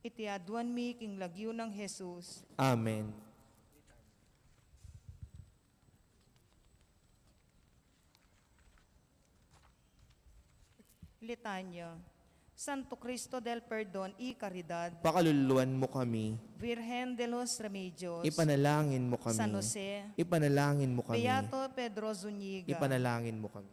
Iti aduan mi king lagyu nang Jesus. Amen. Litanya. Santo Cristo del Perdon y Caridad, pakaluluan mu kami. Virgen de los Remedios, ipanalangin mu kami. San Jose, ipanalangin mu kami. Beato Pedro Zuniga, ipanalangin mu kami.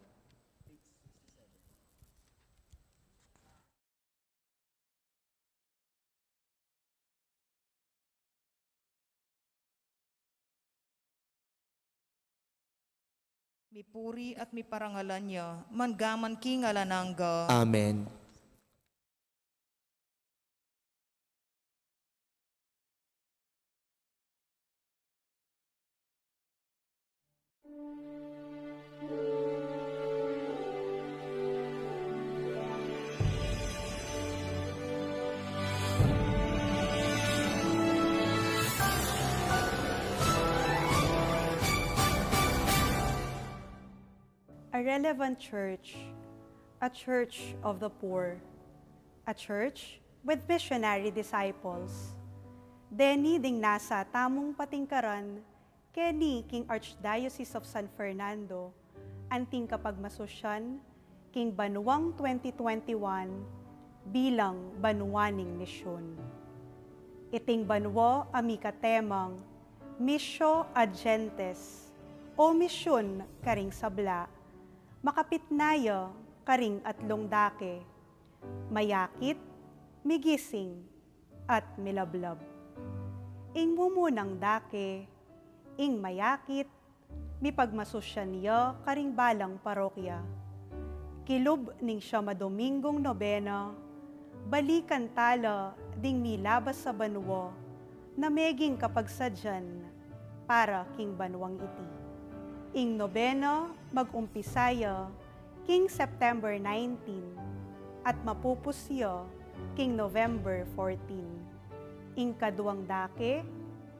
Mipuri at miparangalan ya, mangga man king alang angga. Amen. A relevant church, a church of the poor, a church with missionary disciples. Deni ding nasa tamung patingkaran keni king Archdiocese of San Fernando, anting kapagmasusyan king banuang twenty twenty-one bilang banua ning misyun. Iting banua a mika temang Missio ad Gentes, o misyun karing sabla, makapit na ya karing atlung dake, mayakit, migising, at milablab. Ing mumunang dake, ing mayakit, mipagmasusyan ya karing balang parokya. Kilub ning siyam a Dominggung nobena, balikan tala ding milabas a banua na meging kapagsadyan para king banuang iti. Ing nobena mag-umpisa ya king September nineteen at mapupus ya king November fourteen. Ing kaduang dake,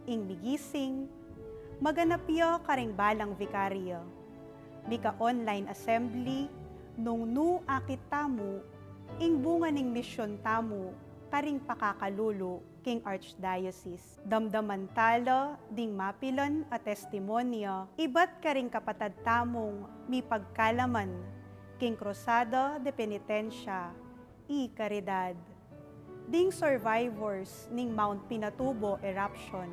ing migising, maganap ya karing balang vikarya. Mika-online assembly, nung nu akit tamu ing bunga ning misyun tamu karing pakakalulu king Archdiocese. Damdaman tala ding mapilan a testimonya ibat karing kapatad tamung mipagkalaman king Cruzada de Penitencia y Caridad, ding survivors ning Mount Pinatubo eruption,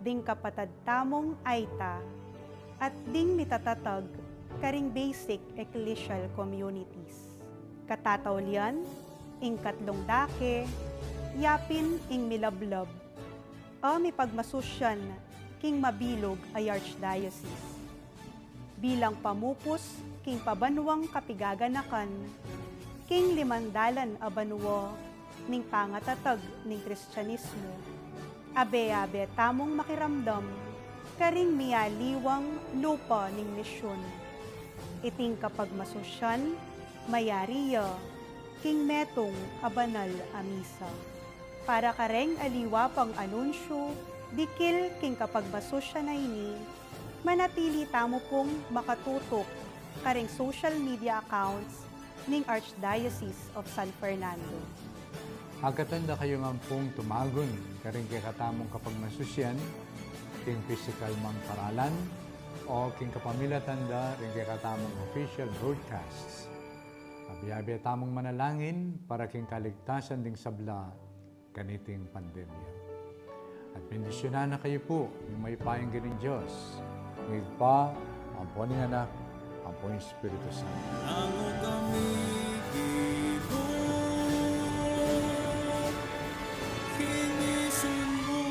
ding kapatad tamung Aita, at ding mitatatag karing basic ecclesial communities. Katataulian, ing katlung dake, yapin ing milablab a mipagmasusyan king mabilug a Archdiocese. Bilang pamupus king pabanuang kapigaganakan king limang dalan a banua ning pangatatag ning Kristianismu, abe-abe tamung makiramdam karing mialiwang lupa ning misyun. Iting kapagmasusyan mayari ya king metung a banal a misa. Para kareng aliwa pang anunsyu dikil king kapagmasusyan a ini, manatili tamu pung makatutuk karing social media accounts ning Archdiocese of San Fernando. Agkatan da kayu ngan pung tumagun karing kekatamung kapagmasusyan king pisikal mang paralan o king kapamilatan da ring kekatamung official broadcasts. Abe-abe tamung manalangin para king kaligtasan ding sabla kaniting pandemya. At bendisyunan na kayu pu ning mayupayang Ginung Dios, ning Ibpa, ampo ning Anak, ampo ning Espiritu Santo. Nanu kami kibuk kinisun mu.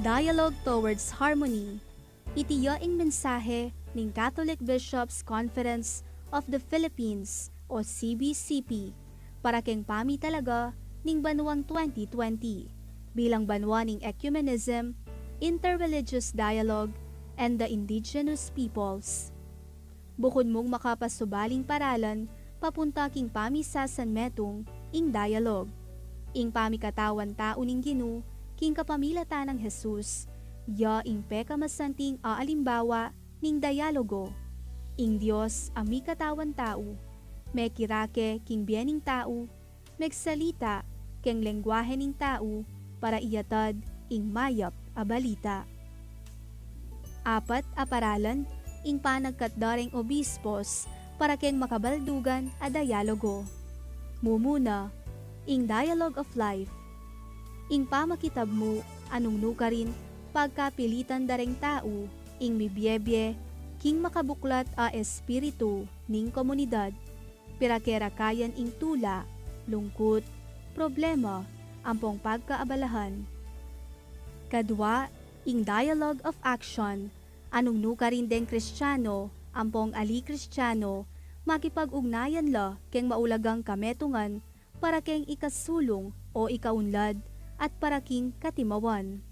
Dialogue Towards Harmony. Iti ya ing mensahe ning Catholic Bishops' Conference of the Philippines o C B C P para keng pamitalaga ning banuang twenty twenty bilang banua ning ecumenism, interreligious dialogue, and the indigenous peoples. Bukun mung makapasubaling paralan papunta king pamisasanmetung, ing dialogue. Ing pamikatawan tau ning Ginu king kapamilatan nang Jesus, ya ing pekamasanting a alimbawa ning dialogo. Ing Dios a mikatawan tau, mekirake king bie ning tau, megsalita keng lengguahe ning tau para iyatad ing mayap a balita. Apat a paralan ing panagkatda reng obispos para keng makabaldugan a dialogo. Mumuna, ing Dialogue of Life. Ing pamakitab mu a nung nukarin pagkapilitan da reng tau ing mibiebie king makabuklat a espiritu ning komunidad. Pira ke ra kayan ing tula, lungkut, problema, ampong pagkaabalahan. Kadua, ing Dialogue of Action, a nung nukarin deng Kristiano ampong ali Kristiano, makipag-ugnayan la keng maulagang kametungan para keng ikasulung o ikaunlad at para king katimawan.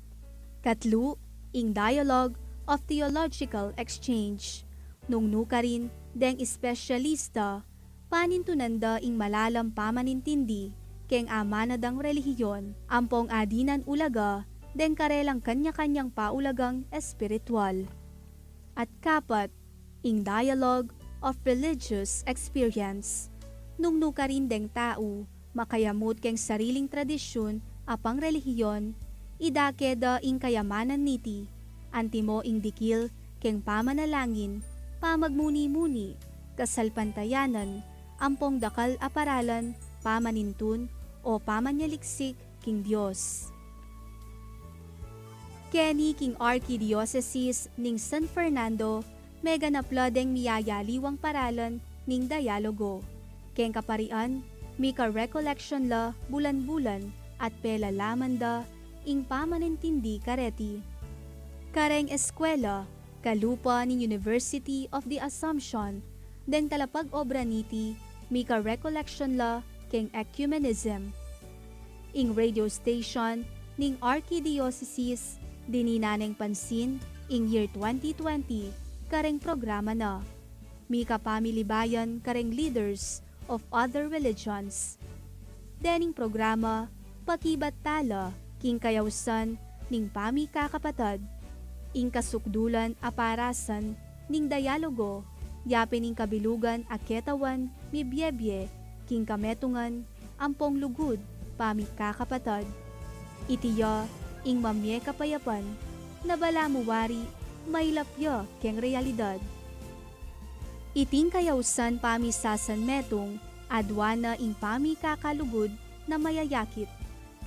Katlu, ing Dialogue of Theological Exchange. Nung nukarin deng espesyalista, panintunan da ing malalam pamanintindi keng amana dang relihiyon ampong adinan ulaga deng karelang kanya-kanyang paulagang espiritual. At kapat, ing Dialogue of Religious Experience. Nung nukarin deng tau makayamut keng sariling tradisyun a pangrelihiyon, idake da ing kayamanan niti, antimo ing dikil keng pamanalangin, pamagmuni-muni, kasalpantayanan, ampong dakal a paralan pamanintun o pamanyaliksik king Dios. Keni king Arkidiosesis ning San Fernando, meganap la deng miyayaliwang paralan ning dialogo. Keng kaparian, mika-recollection la bulan-bulan at pelalaman da ing pamanintindi kareti. Kareng eskwela, kalupa ning University of the Assumption, deng talapag-obra niti, mika-recollection la keng ecumenism. Ing radio station ning Arkidiosesis, dininan neng pansin ing year twenty twenty kareng programa na. Mika-pamilibayan kareng leaders of other religions. Dening programa, pakibat tala king kayausan ning pamikakapatad, ing kasukdulan a parasan ning dialogo, yapin ing kabilugan a ketawan mibiebie king kametungan ampong lugud pamikakapatad. Iti ya ing mamie kapayapan na balamu wari mailap ya keng realidad. Iting kayausan pamisasanmetung, aduan na ing pamikakalugud na mayayakit.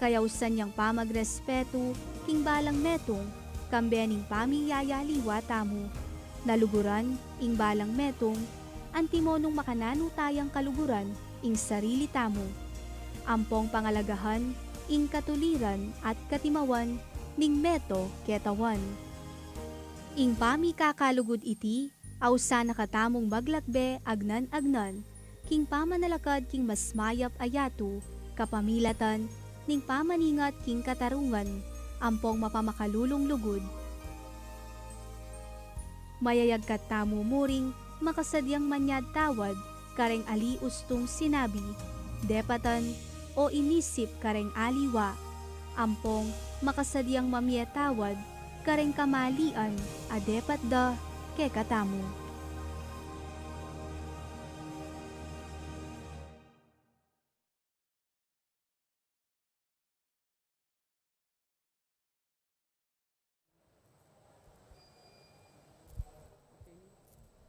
Kayausan yang pamagrespetu king balang metung, kambe ning pamiyayaliwa tamu. Naluguran ing balang metung, antimo nung makananu tayang kaluguran ing sarili tamu. Ampong pangalagahan ing katuliran at katimawan ning meto ketawan. Ing pamikakalugud iti, ausan na katamung maglakbe agnan-agnan king pamanalakad king mas mayap a yatu, kapamilatan ning pamaningat king katarungan ampong mapamakalulung lugud. Mayayagkat tamu muring makasadyang manyad tawad kareng ali ustung sinabi, depatan, o inisip kareng aliwa, ampong makasadyang mamie tawad kareng kamalian a depat da kekatamu.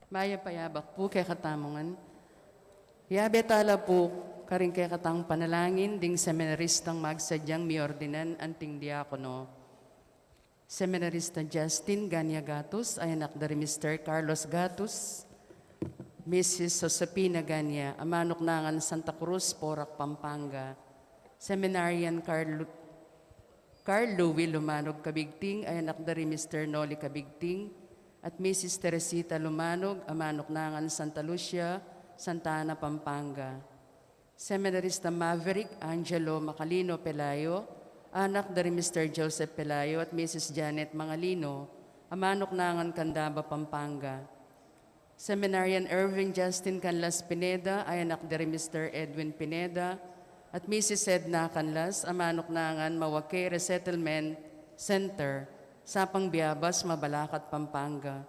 Mayap a yabak pu kekatamu ngan. Yabe tala pu karing kekatang panalangin ding seminaristang magsadyang miordinan anting diakono. Seminarista Justin Gania Gatus, a anak da ri Mister Carlos Gatus, Missus Josefina Gania, a manuknangan Santa Cruz, Porac, Pampanga. Seminarian Carlo Carl Louie Lumanog Cabigting, a anak da ri Mister Noli Cabigting at Missus Teresita Lumanog, a manuknangan Santa Lucia, Santa Ana, Pampanga. Seminarista Maverick Angelo Macalino Pelayo, anak da ri Mister Joseph Pelayo at Missus Janet Mangalino, a manuknangan Candaba, Pampanga. Seminarian Irving Justin Canlas Pineda, a anak da ri Mister Edwin Pineda at Missus Edna Canlas, a manuknangan Mawake Resettlement Center, Sapang Biabas, Mabalacat, Pampanga.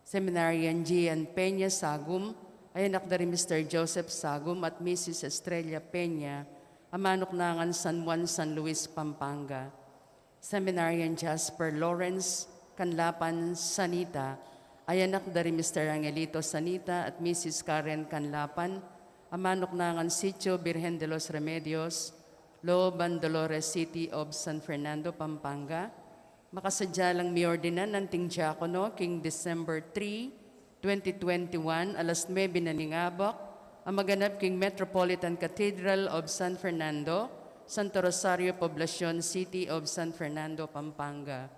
Seminarian Gian Peña Sagum, a anak da ri Mister Joseph Sagum at Missus Estrella Peña, a manuknangan San Juan, San Luis, Pampanga. Seminarian Jasper Lawrence Canlapan Sanita, a anak da ri Mister Angelito Sanita at Missus Karen Canlapan, a manuknangan Sitio Birhen de los Remedios, Looban, Dolores City of San Fernando, Pampanga. Makasadya lang miordinan anting diakono king December three, twenty twenty-one, alas nuebe na ning abak, a maganap king Metropolitan Cathedral of San Fernando, Santo Rosario Poblacion, City of San Fernando, Pampanga.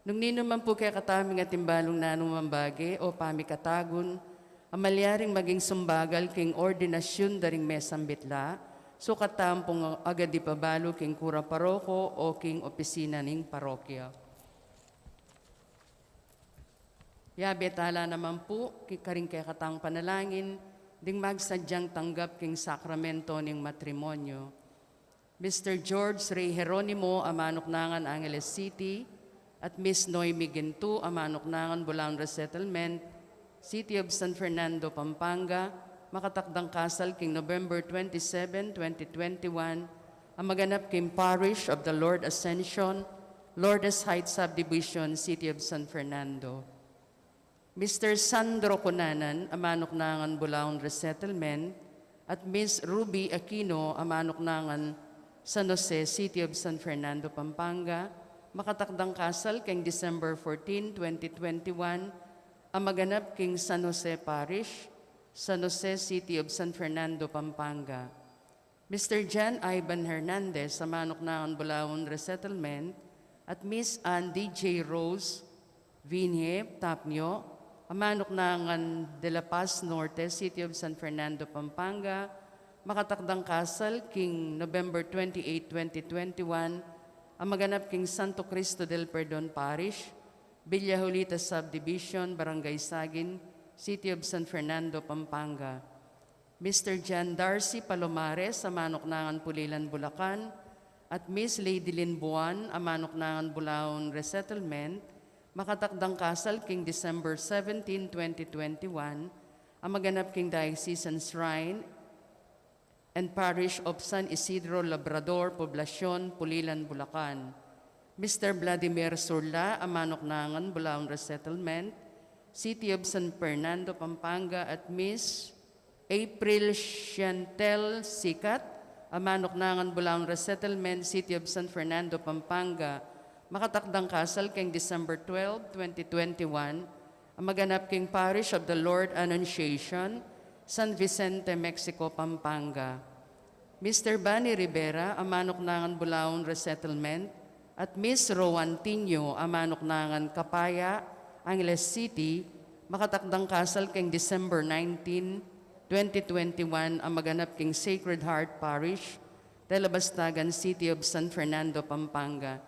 Nung ninu man pu kekataming atin balung nanu mang bage o pamikatagun a malyaring maging sumbagal king ordinasyun da ring mesambitla, sukat tamu pung agad ipabalu king kura paroko o king opisina ning parokya. Yabe tala naman pu ki-, karing kekatang panalangin ding magsadyang tanggap king sakramento ning matrimonyo. Mister George Ray Jeronimo, a manuknangan Angeles City, at Miss Noemi Gintu, a manuknangan Bulaon Resettlement, City of San Fernando, Pampanga, makatakdang kasal king November twenty-seven, twenty twenty-one, a maganap king Parish of the Lord Ascension, Lourdes Heights Subdivision, City of San Fernando. Mister Sandro Cunanan, a manuknangan Bulaon Resettlement, at Miss Ruby Aquino, a manuknangan San Jose, City of San Fernando, Pampanga, makatakdang kasal king December fourteen, twenty twenty-one, a maganap king San Jose Parish, San Jose, City of San Fernando, Pampanga. Mister John Ivan Hernandez, a manuknangan Bulaon Resettlement, at Miss Andy J Rose Vinhe Tapnio, a manuknangan De La Paz Norte, City of San Fernando, Pampanga, makatakdang kasal king November twenty-eight, twenty twenty-one, a maganap king Santo Cristo del Perdon Parish, Villa Julita Subdivision, Barangay Sagin, City of San Fernando, Pampanga. Mister John Darcy Palomares, a manuknangan Pulilan, Bulacan, at Miss Lady Lynn Buan, a manuknangan Bulaon Resettlement, makatakdang kasal king December seventeen, twenty twenty-one, a maganap king Diocesan Shrine and Parish of San Isidro Labrador, Poblacion, Pulilan, Bulacan. Mister Vladimir Surla, a manuknangan Bulaon Resettlement, City of San Fernando, Pampanga, at Miss April Chantel Sikat, a manuknangan Bulaon Resettlement, City of San Fernando, Pampanga, makatakdang kasal king December twelve, twenty twenty-one, a maganap king Parish of the Lord Annunciation, San Vicente, Mexico, Pampanga. Mister Bani Rivera, a manuknangan Bulaon Resettlement, at Miss Rowan Tinio, a manuknangan Kapaya, Angeles City, makatakdang kasal king December nineteen, twenty twenty-one, a maganap king Sacred Heart Parish, Telabastagan, City of San Fernando, Pampanga.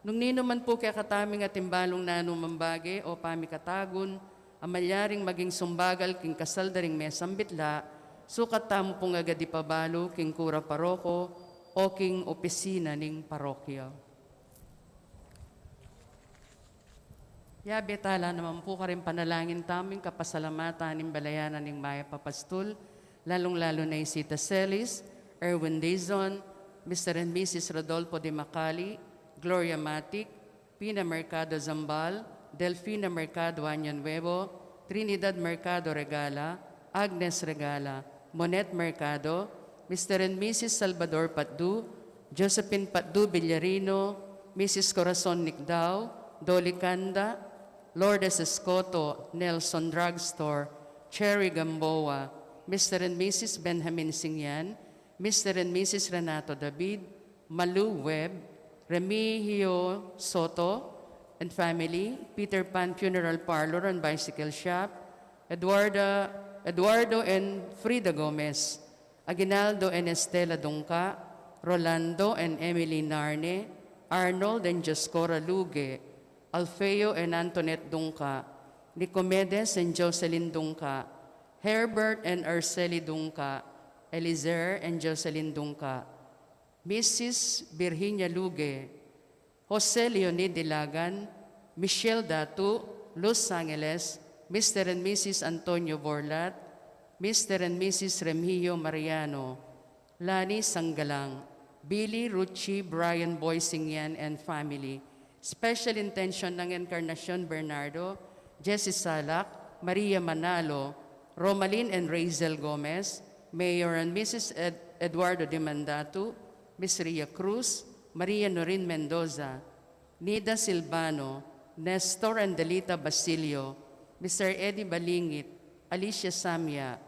Nung ninu man pu kekataming atin balung nanu mang bage o pamikatagun a malyaring maging sumbagal king kasal da ring mesambitla, sukat tamu pung agad ipabalu king kura paroko o king opisina ning parokya. Yabe tala naman pu karing panalangin tamu ing kapasalamatan ning balayan ning Mayap a Pastul, lalung-lalu na i Sita Celis, Erwin Dizon, Mister and Missus Rodolfo de Macali, Gloria Matic, Pina Mercado Zambal, Delfina Mercado Año Nuevo, Trinidad Mercado Regala, Agnes Regala, Monet Mercado, Mister and Missus Salvador Patdu, Josephine Patdu Villarino, Missus Corazon Nicdao, Dolly Canda, Lourdes Escoto, Nelson Drugstore, Cherry Gamboa, Mister and Missus Benjamin Singyan, Mister and Missus Renato David, Malu Webb, Remigio Soto and family, Peter Pan Funeral Parlor and Bicycle Shop, Eduarda, Eduardo and Frida Gomez, Aguinaldo and Estela Dungca, Rolando and Emily Narne, Arnold and Dioscora Luge, Alfeo and Antoinette Dungca, Nicomedes and Jocelyn Dungca, Herbert and Arceli Dungca, Elizer and Jocelyn Dungca, Missus Virginia Luge, Jose Leonid Dilagan, Michelle Datu, Los Angeles, Mister and Missus Antonio Borlat, Mister and Missus Remigio Mariano, Lani Sanggalang, Billy, Ruchi, Brian, Boy Singyan and family. Special intention ng Encarnacion Bernardo, Jesse Salak, Maria Manalo, Romalyn and Razel Gomez, Mayor and Missus Ed- Eduardo Dimandatu, Miss Ria Cruz, Maria Norin Mendoza, Nida Silvano, Nestor and Delita Basilio, Mister Eddie Balingit, Alicia Samia,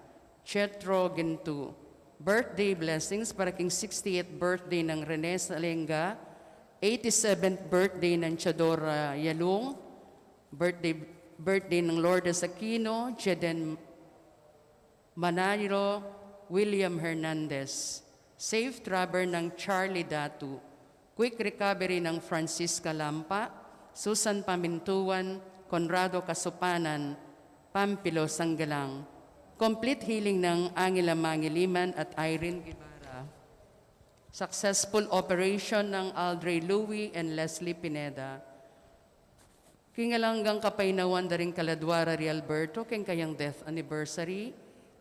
Chetro Gintu. Birthday blessings para king sixty-eighth birthday ng Rene Salenga, eighty-seventh birthday ng Chadora Yalung, birthday, birthday ng Lourdes Aquino, Jeden Manayro, William Hernandez. Safe travel ng Charlie Datu. Quick recovery ng Francisca Lampa, Susan Pamintuan, Conrado Kasupanan, Pampilo Sanggalang. Complete healing ng Angela Mangiliman at Irene Guevara. Successful operation ng Aldrey Louie and Leslie Pineda. King alang anggang kapainawan da ring kaladua ra ri Alberto, king kayang death anniversary,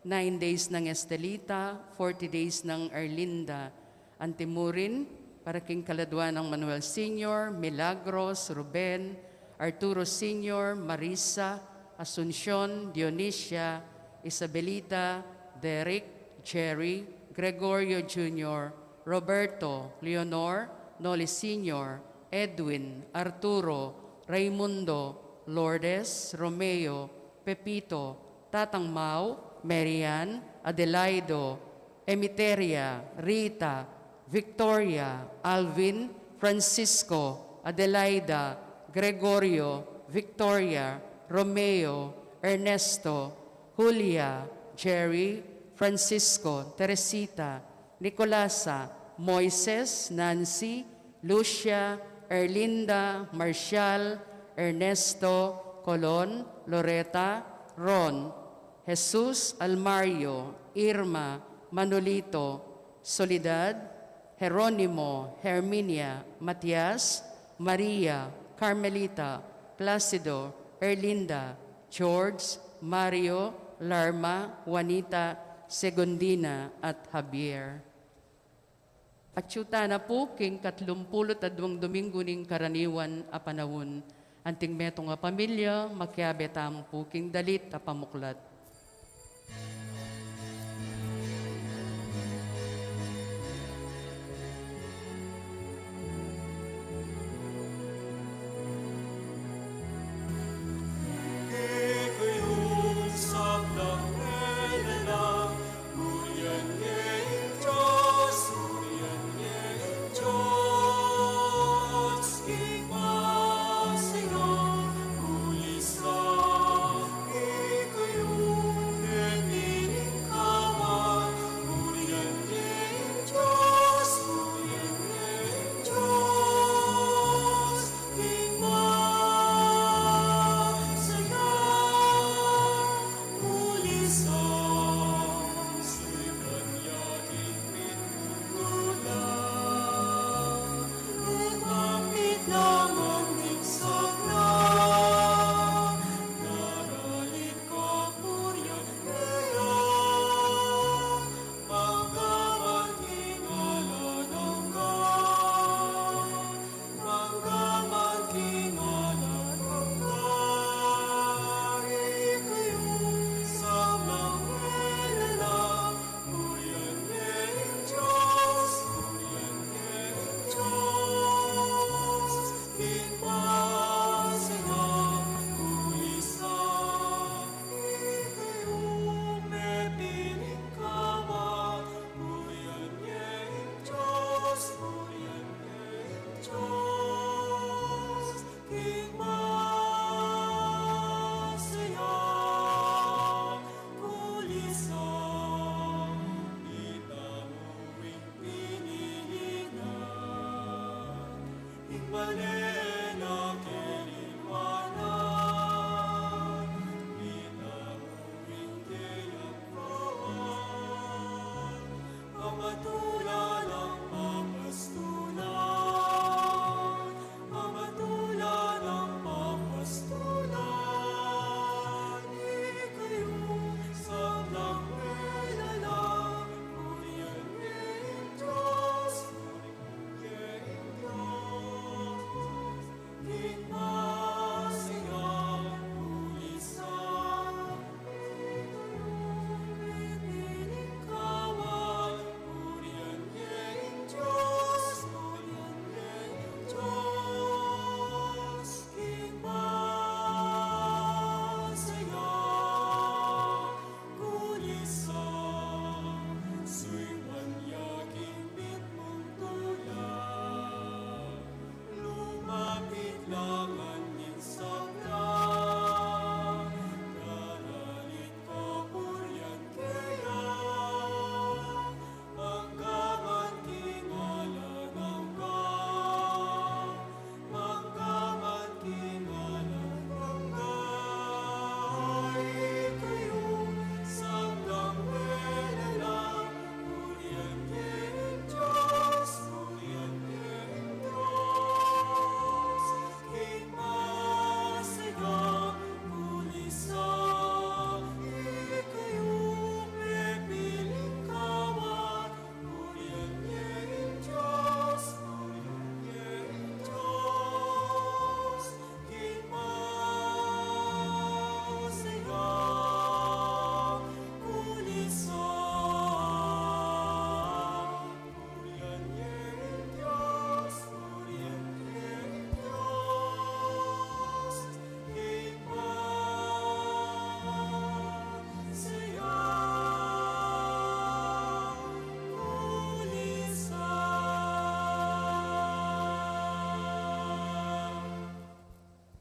nine days nang Estelita, forty days nang Erlinda. Antimurin, para king kaladua nang Manuel Senior, Milagros, Ruben, Arturo Senior, Marisa, Asuncion, Dionisia, Isabelita, Derek, Jerry, Gregorio Junior, Roberto, Leonor, Noli Senior, Edwin, Arturo, Raimundo, Lourdes, Romeo, Pepito, Tatang Mau, Marian, Adelaido, Emiteria, Rita, Victoria, Alvin, Francisco, Adelaida, Gregorio, Victoria, Romeo, Ernesto, Julia, Jerry, Francisco, Teresita, Nicolasa, Moises, Nancy, Lucia, Erlinda, Marcial, Ernesto, Colon, Loreta, Ron, Jesus, Almario, Irma, Manolito, Soledad, Jeronimo, Herminia, Matias, Maria, Carmelita, Placido, Erlinda, George, Mario, Larma, Juanita, Segundina, at Javier. Atiu tana pu king katlumpulu't aduang Domingo ning karaniwan a panaun. Anting metung a pamilya, makiabe tamu pu king dalit a pamuklat.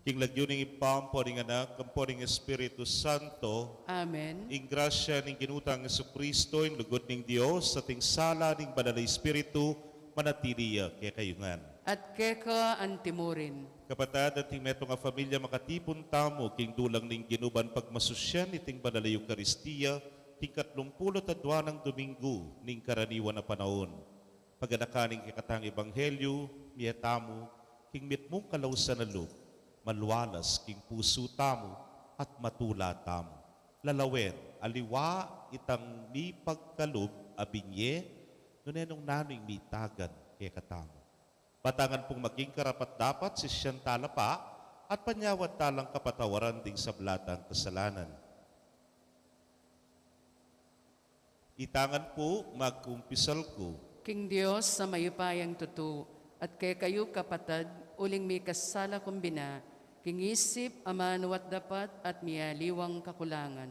King lagyu ning Ibpa, ampo ning Anak, ampo ning Espiritu Santo. Amen. Ing grasya ning Ginu tang Jesucristo, ing lugud ning Dios, at ing sala ning Banal a Espiritu, manatili ya kekayu ngan. At keka antimurin. Kapatad, anting metung a familia makatipun tamu king dulang ning Ginu ban pagmasusyan iting Banal a Eukaristia, king katlumpulu't adua nang Dominggu ning karaniwan a panaun. Paganakan ning kekatang ebanghelyu, mie tamu king mitmung kalausan a lub, malualas king pusu tamu, at matula tamu. Lalawen, aliwa itang mipagkalub a binye, nune nung nanu ing mitagan kekatamu. Batangan pung maging karapat-dapat, sisian tala pa, at panyawad talang kapatawaran ding sabla tang kasalanan. Itangan pu, magkumpisal ku. King Dios a mayupayang tutu, at kekayu kapatad, uling mikasala kung bina, king isip, amanu at dapat, at mialiwang kakulangan.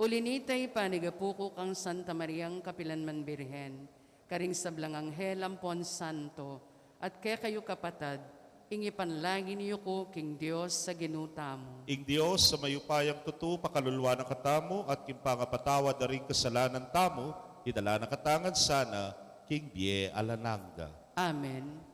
Uli nita, ipanigapu ku kang Santa Mariang kapilan man Birhen, karing sablang anghel ampon santo, at kekayu kapatad, ing ipanalangin yu ku king Dios a Ginu tamu. Ing Dios a mayupayang tutu, pakaluluan na katamu, at king pangapatawad da ring kasalanan tamu, idala na katamu ngan sana king bie alang angga. Amen.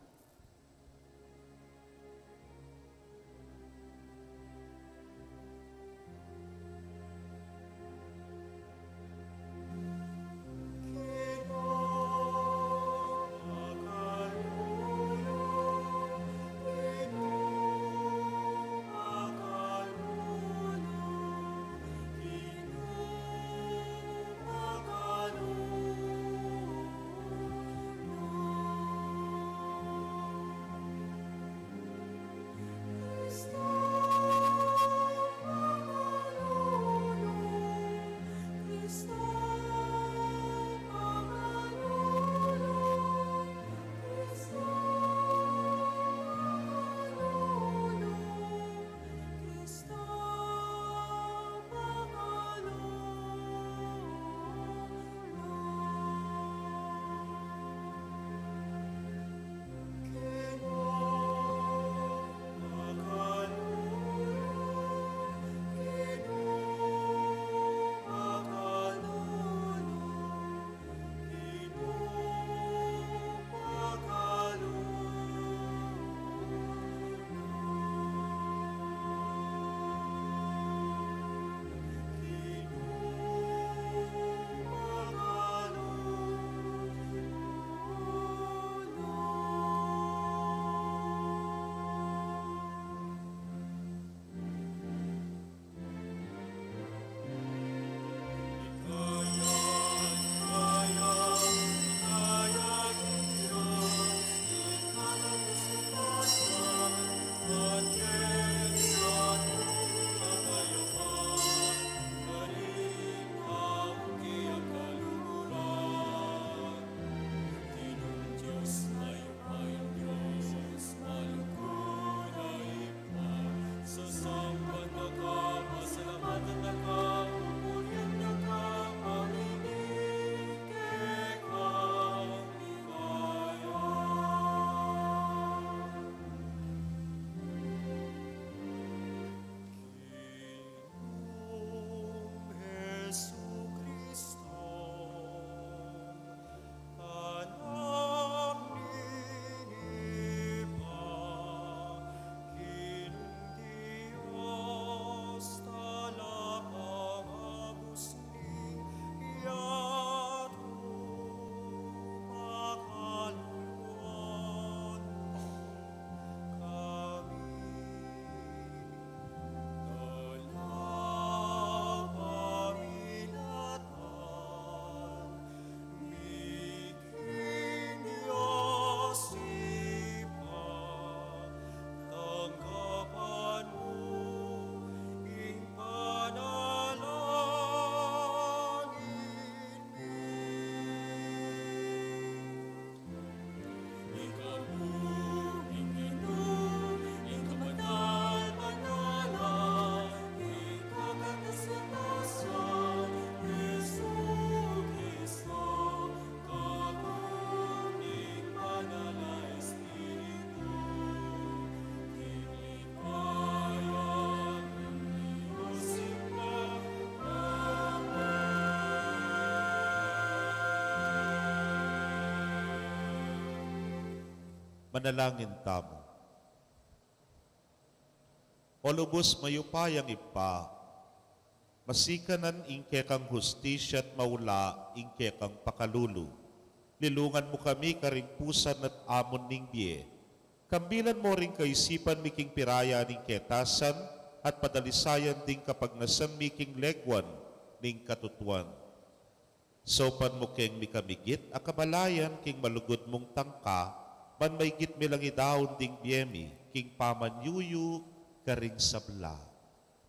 Manalangin tamu. O lubus mayupayang Ibpa, masikanan ing kekang hustisya at maula ing kekang pakalulu. Lilungan mu kami karing pusan at amun ning bie. Kambilan mu ring kaisipan mi king piraya ning ketasan at padalisayan ding kapagnasan mi king leguan ning katutuan. Saupan mu keng mikamigit a kabalayan king malugud mung tangka, ban maigit mi lang idaun ding bie mi king pamanyuyu karing sabla.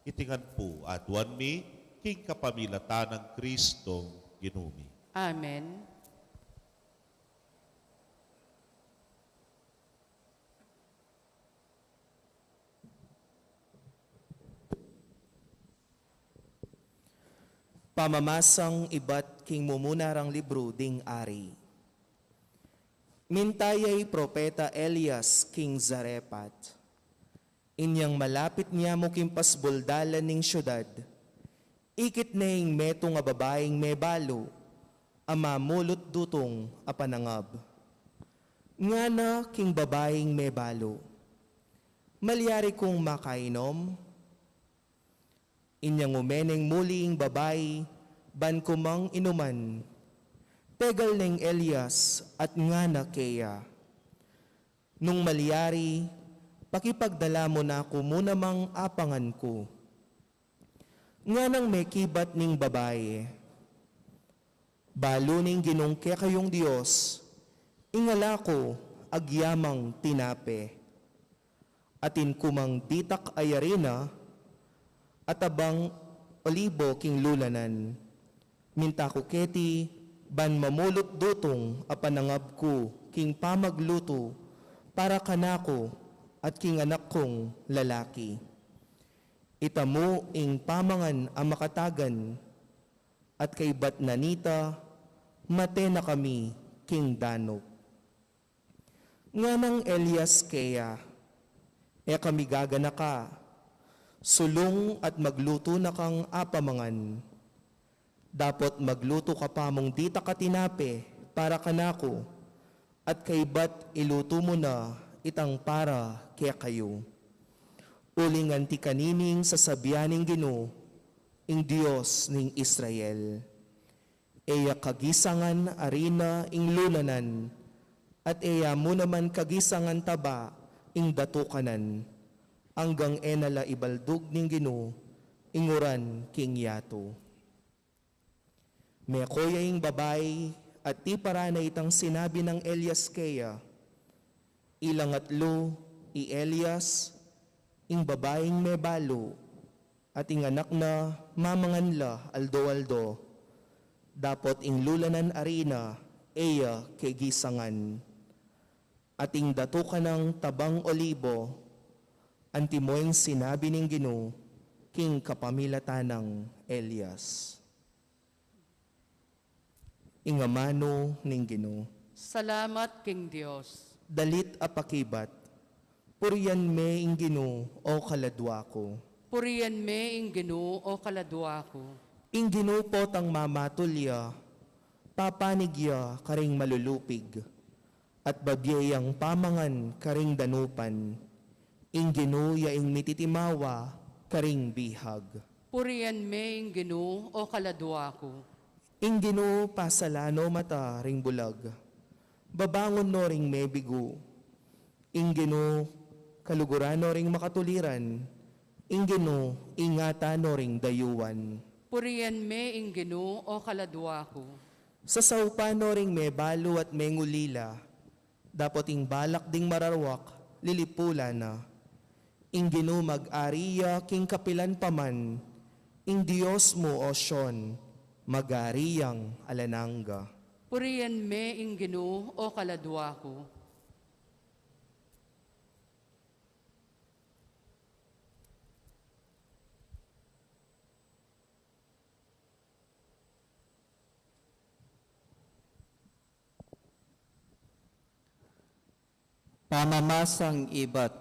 Iti ngan pu aduan mi king kapamilatan nang Kristong Ginu mi. Amen. Pamamasang ibat king mumunarang libru ding Ari. Minta ya i propeta Elias king Zarefat. Inyang malapit ne mu king pasbuldalan ning siudad, ikit ne ing metung a babaing mebalu a mamulut dutung a panangab. Ngana king babaing mebalu, "Malyari kung makainom?" Inyang ume neng muli ing babai ban kumang inuman. Pegal neng Elias at ngana keya, "Nung malyari, pakipagdala mu na ku mu namang apangan ku." Nganang mekibat ning babai, "Balu ning Ginung kekayung Dios, ing ala ku agyamang tinape. Atin ku mang ditak a arina at tabang olibo king lulanan. Minta ku keti ban mamulut dutung a panangab ku king pamaglutu para kanaku at king anak kung lalaki. Ita mu ing pamangan a makatagan, at kaybat na nita, mate na kami king danup." Nganang Elias keya, "E ka migaganaka, sulung at maglutu na kang apamangan. Dapot maglutu ka pa mung ditak a tinape para kanaku, at kaybat ilutu mu na itang para kekayu. Uling anti kanini ing sasabian ning Ginu, ing Dios ning Israel. E ya kagisangan arina ing lulanan, at e ya mu naman kagisangan taba ing datukanan, anggang e na la ibaldug ning Ginu ing uran king yatu." Meko ya ing babai at tiparan na itang sinabi nang Elias keya. Ilang atlu i Elias, ing babaing mebalu, at ing anak na mamangan la aldo-aldo. Dapot ing lulanan arina e ya kegisangan, at ing datukan nang tabang olibo, antimo ing sinabi ning Ginu king kapamilatan nang Elias. Ing amanu ning Ginu. Salamat king Dios. Dalit a pakibat. Purian me ing Ginu, o kaladua ku. Purian me ing Ginu, o kaladua ku. Ing Ginu potang mamatul ya, papanig ya karing malulupig, at babie yang pamangan karing danupan. Ing Ginu ya ing mititimawa karing bihag. Purian me ing Ginu, o kaladua ku. Ing Ginu pasalan no mata ring bulag, babangun no ring mebigu. Ing Ginu kaluguran no ring makatuliran. Ing Ginu ingatan no ring dayuan. Purian me ing Ginu, o kaladua ku. Sasaupan no ring mebalu at mengulila, dapot ing balak ding mararuak lilipulan na. Ing Ginu mag-ari ya king kapilan pa man, ing Dios mu, o Sion, mag-ari yang alang angga. Purian me ing Ginu, o kaladua ku. Pamamasang ibat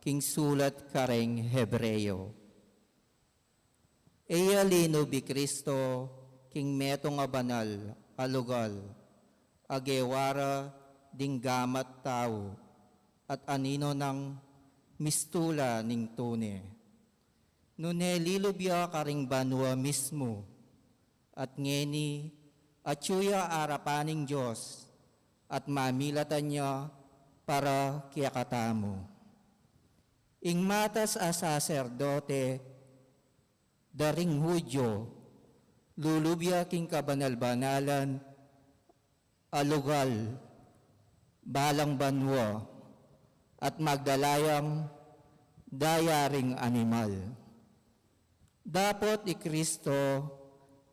king sulat karing Hebreo. E ya linub i Kristo king metung a banal a lugal a gewa ra ding gamat tau, at anino nang mistula ning tune. Nune lilub ya karing banua mismu, at ngeni atyu ya arapan ning Dios, at mamilatan ya para kekatamu. Ing matas a saserdote da ring Judio, lulub ya king kabanal-banalan a lugal, balang banua, at magdala yang dayaring animal. Dapot i Kristo,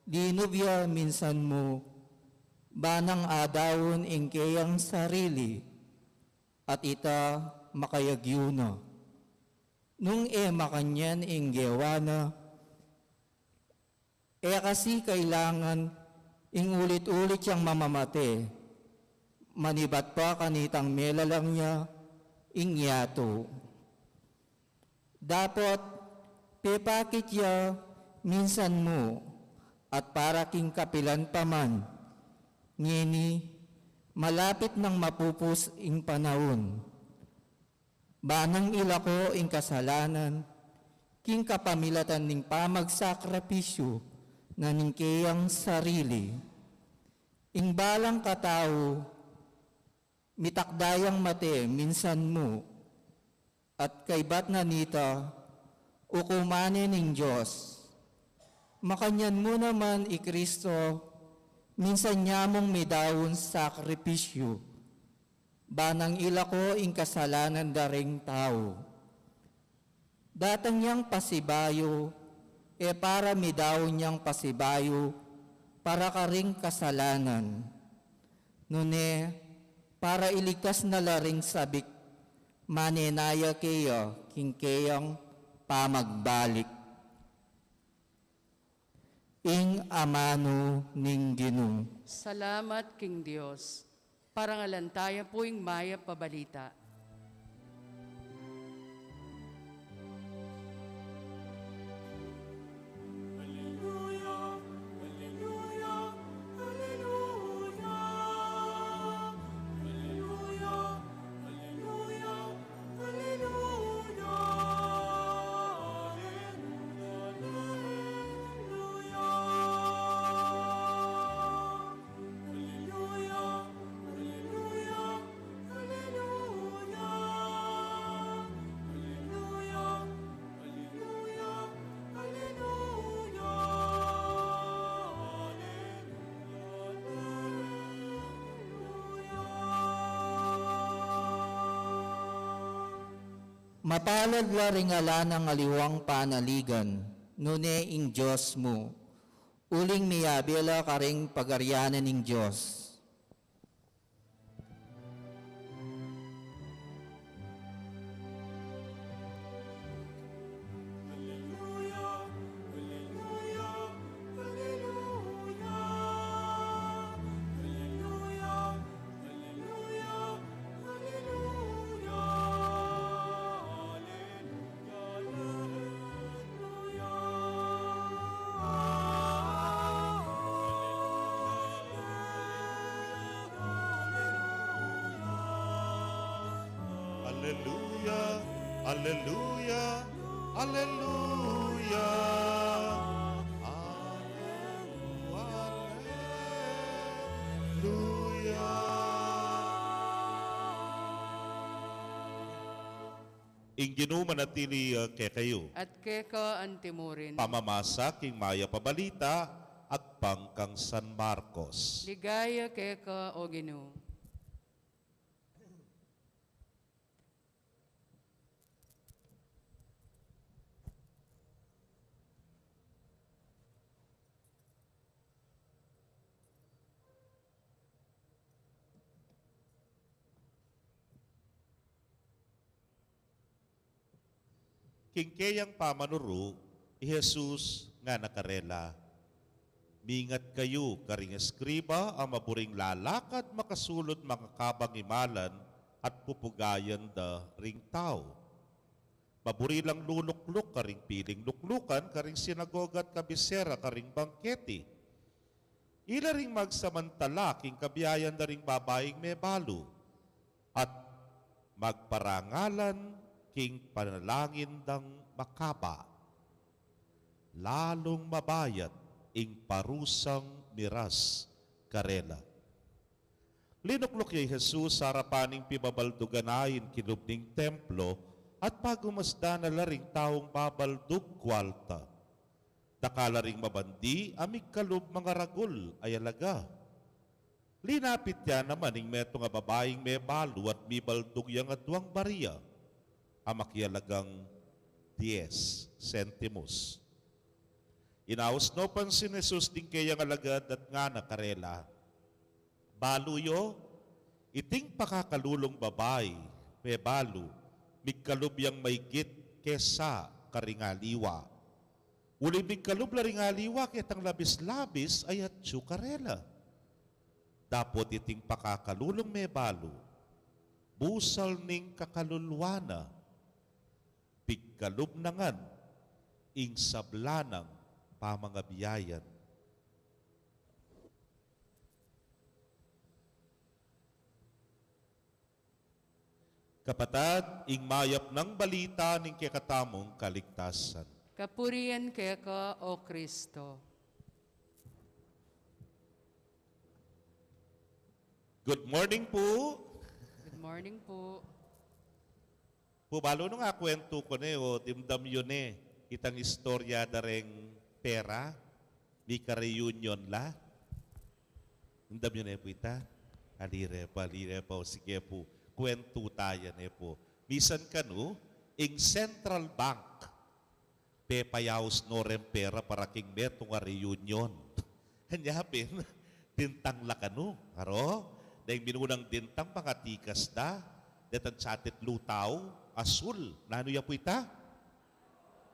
linub ya minsan mu, ba nang adaun ing keyang sarili, at ita makayagyu na. Nung e makanyan ing gewa na, e kasi kailangan ing ulit-ulit yang mamamate, manibat pa kanitang melalang ya ing yatu. Dapot pepakit ya minsan mu, at para king kapilan pa man, ngeni malapit nang mapupus ing panaun. Ba nang ilako ing kasalanan king kapamilatan ning pamagsakripisyu na ning keyang sarili. Ing balang katau, mitakda yang mate minsan mu, at kaybat na nita, ukuman ne ning Dios. Makanyan mu naman i Kristo, minsan ya mung midaun sakripisyu, ba nang ilako ing kasalanan da ring tau. Datang yang pasibayu, e para midaun yang pasibayu para karing kasalanan, nune para iligtas na la ring sabik, manenaya keya king keyang pamagbalik. Ing amanu ning Ginu. Salamat king Dios. Parangalan taya pu ing mayap a balita. Alleluia, alleluia, alleluia. Alleluia, alleluia, alleluia. Alleluia, alleluia. Alleluia, alleluia, alleluia. Alleluia, alleluia, alleluia. Alleluia, alleluia. Mapalad la ring ala nang aliwang panaligan, nune ing Dios mu, uling miyabe la karing pagarian ning Dios. Alleluia, alleluia, alleluia. Alleluia, alleluia, alleluia. Alleluia, alleluia. Alleluia, alleluia, alleluia. Alleluia, alleluia. Ing Ginu manatili, uh, kekayu. At keka antimurin. Pamamasa king mayap a balita agpang kang San Marcos. Ligaya keka, O Ginu. King keyang pamanuru, i Jesus ngana karela, "Mingat kayu karing eskriba a maburing lalakad makasulud mangakabang imalan at pupugayan da ring tau. Maburi lang lulukluk karing piling luklukan karing sinagoga at kabisera karing bangketi. Ila ring magsamantala king kabiayan da ring babaing mebalu, at Magparangalan king panalangin dang makaba, lalung mabayat ing parusang miras karela. Linukluk ya i Jesus arapan ning pibabaldugan a ain kilub ning templo, at pagumasdan na la ring taung babaldug kualta. Dakal la ring mabandi a migkalub mangaragul a yalaga. Linapit ya naman ing metung a babaing mebalu at mibaldug yang aduang baria a makiyalagang dies sentimos. Inaus no pa ning Jesus ding keyang alagad at ngana karela, "Balu yo, iting pakakalulung babai mebalu, migkalub yang maigit kesa karing aliwa. Uli migkalub la ring aliwa ketang labis-labis a atyu karela. Dapot iting pakakalulung mebalu, busal ning kakaluluan na, pigkalub na ngan ing sabla nang pamangabiayan." Kapatad, ing mayap nang balita ning kekatamung kaligtasan. Kapurian keka, O Kristo. Good morning po. Good morning po. Po, balu nung akwentu ku ne, o dimdam yu ne itang istorya da reng pera, mika-reunion la. Dimdam yu ne po ita? Ali re pa, ali re pa, o sige po, kwentu taya ne po. Misan kanu, ing Central Bank, pepayaus no reng pera para king metung a reunion. Anya pin, dintang la kanu, aro? Deng minunang dintang pangatikas da, detang tsatit lutau, asul, nanu ya po ita?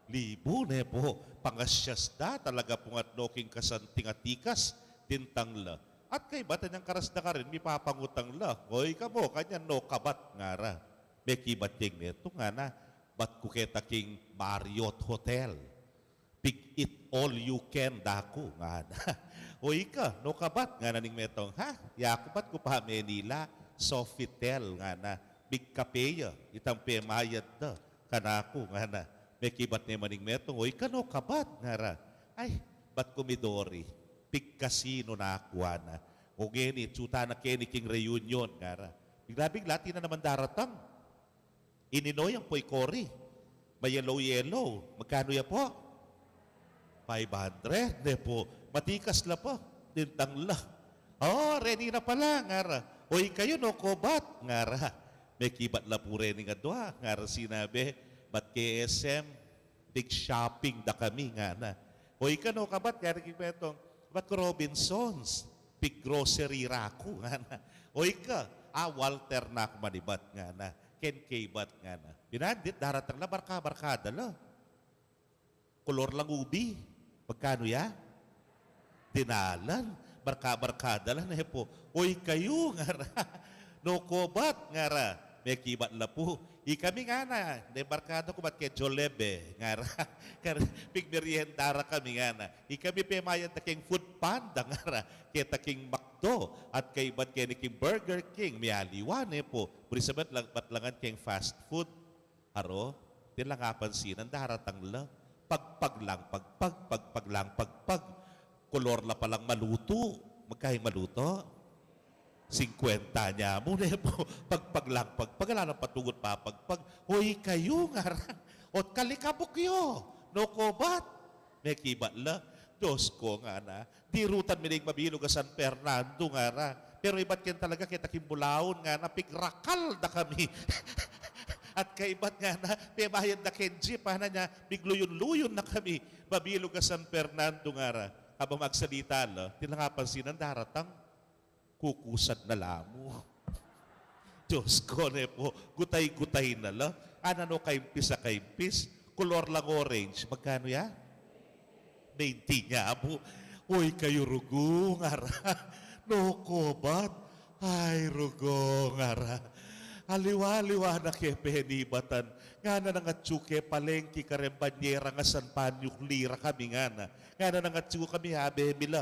Libu ne po, pangasyas da, talaga pung atno king kasanting a tikas, dintang la. At kaybat anyang karas da karin, mipapangutang la. Oy, kamo, kanyan no kabat, ngara. Mekibat ya ing metung, ngana, bat ku keta king Marriott Hotel. Pig-eat all you can da ku, ngana. O ika, no kabat, ngana ning metung, ha? Yaku bat ku pa Manila, Sofitel, ngana. Pigkape ya, itang pemayad da kanaku, ngana. Mekibat ne man ing metung, o ika, no kabat, ngara. Ay, bat ku Midori, pig-casino na ku, ngana. O ngeni, atsu ta na keni king reunion, ngara. Bigla-bigla, atin na naman daratang. Ini no yang poi kori, ma-yellow-yellow. Magkanu ya po? Five hundred, ne po. Matikas la po. Dintang la. O, reni na pala, ngara. O ikayu, no kabat, ngara. Mekibat la po rening adua, ngara sinabi, bat ke S M, pig-shopping da kami, ngana. O ika, no kabat, ngara king metung, bat ku Robinsons, pig-grocery ra ku, ngana. O ika, a, Walter na ku manibat, ngana. Ken kebat, ngana. Binandit, daratang la, barka-barkada la. Kulor lang ubi. Magkanu ya? Dinalan. Barka-barkada la, ne po. O ikayu, ngara. No kabat, ngara. Mekibat la po. Ikami, ngana, ne barkada ku bat ke Jollibee, ngara. Kar-, pigmerienda ra kami, ngana. Ikami pemayad da keng Food Panda, ngara. Keta king McDo. At kaybat keni king Burger King. Mialiwa, ne po. Buri sa bat lang, bat langan keng fast food. Aro, atin lang apansinan, daratang la. Pagpag lang pagpag, pagpag lang pagpag. Kulor la palang malutu. Magkayang malutu? Singkwenta nyamu, ne po. Pagpag lang pagpag, ala nang patungut papagpag. O ikayu, ngara. Ot kalikabuk yu. No kabat. Mekibat la. Dios ku, ngana. Dirutan mi ning mabilug a San Fernando, ngara. Pero ibat ken talaga keta king Bulaon, ngana, pigrakal da kami. At kaybat, ngana, pemayad da keng jeep, ngana, nya, pigluyun-luyun na kami. Mabilug a San Fernando, ngara. Habang magsalita la, atin lang apansinan, daratang. Kukusad na la mu. Dios ku, ne po, gutay-gutay na la. Ngana, no kaimpis a kaimpis. Kulor lang orange. Magkanu ya? Baynti nyamu. O ikayu, Rugo, ngara. No kabat. Ay, Rugo, ngara. Aliwa-aliwa na ke penibatan. Ngana, nang atsu ke palengki kareng banyera, ngasan panyukli ra kami, ngana. Ngana, nang atsu kami, abe mi la,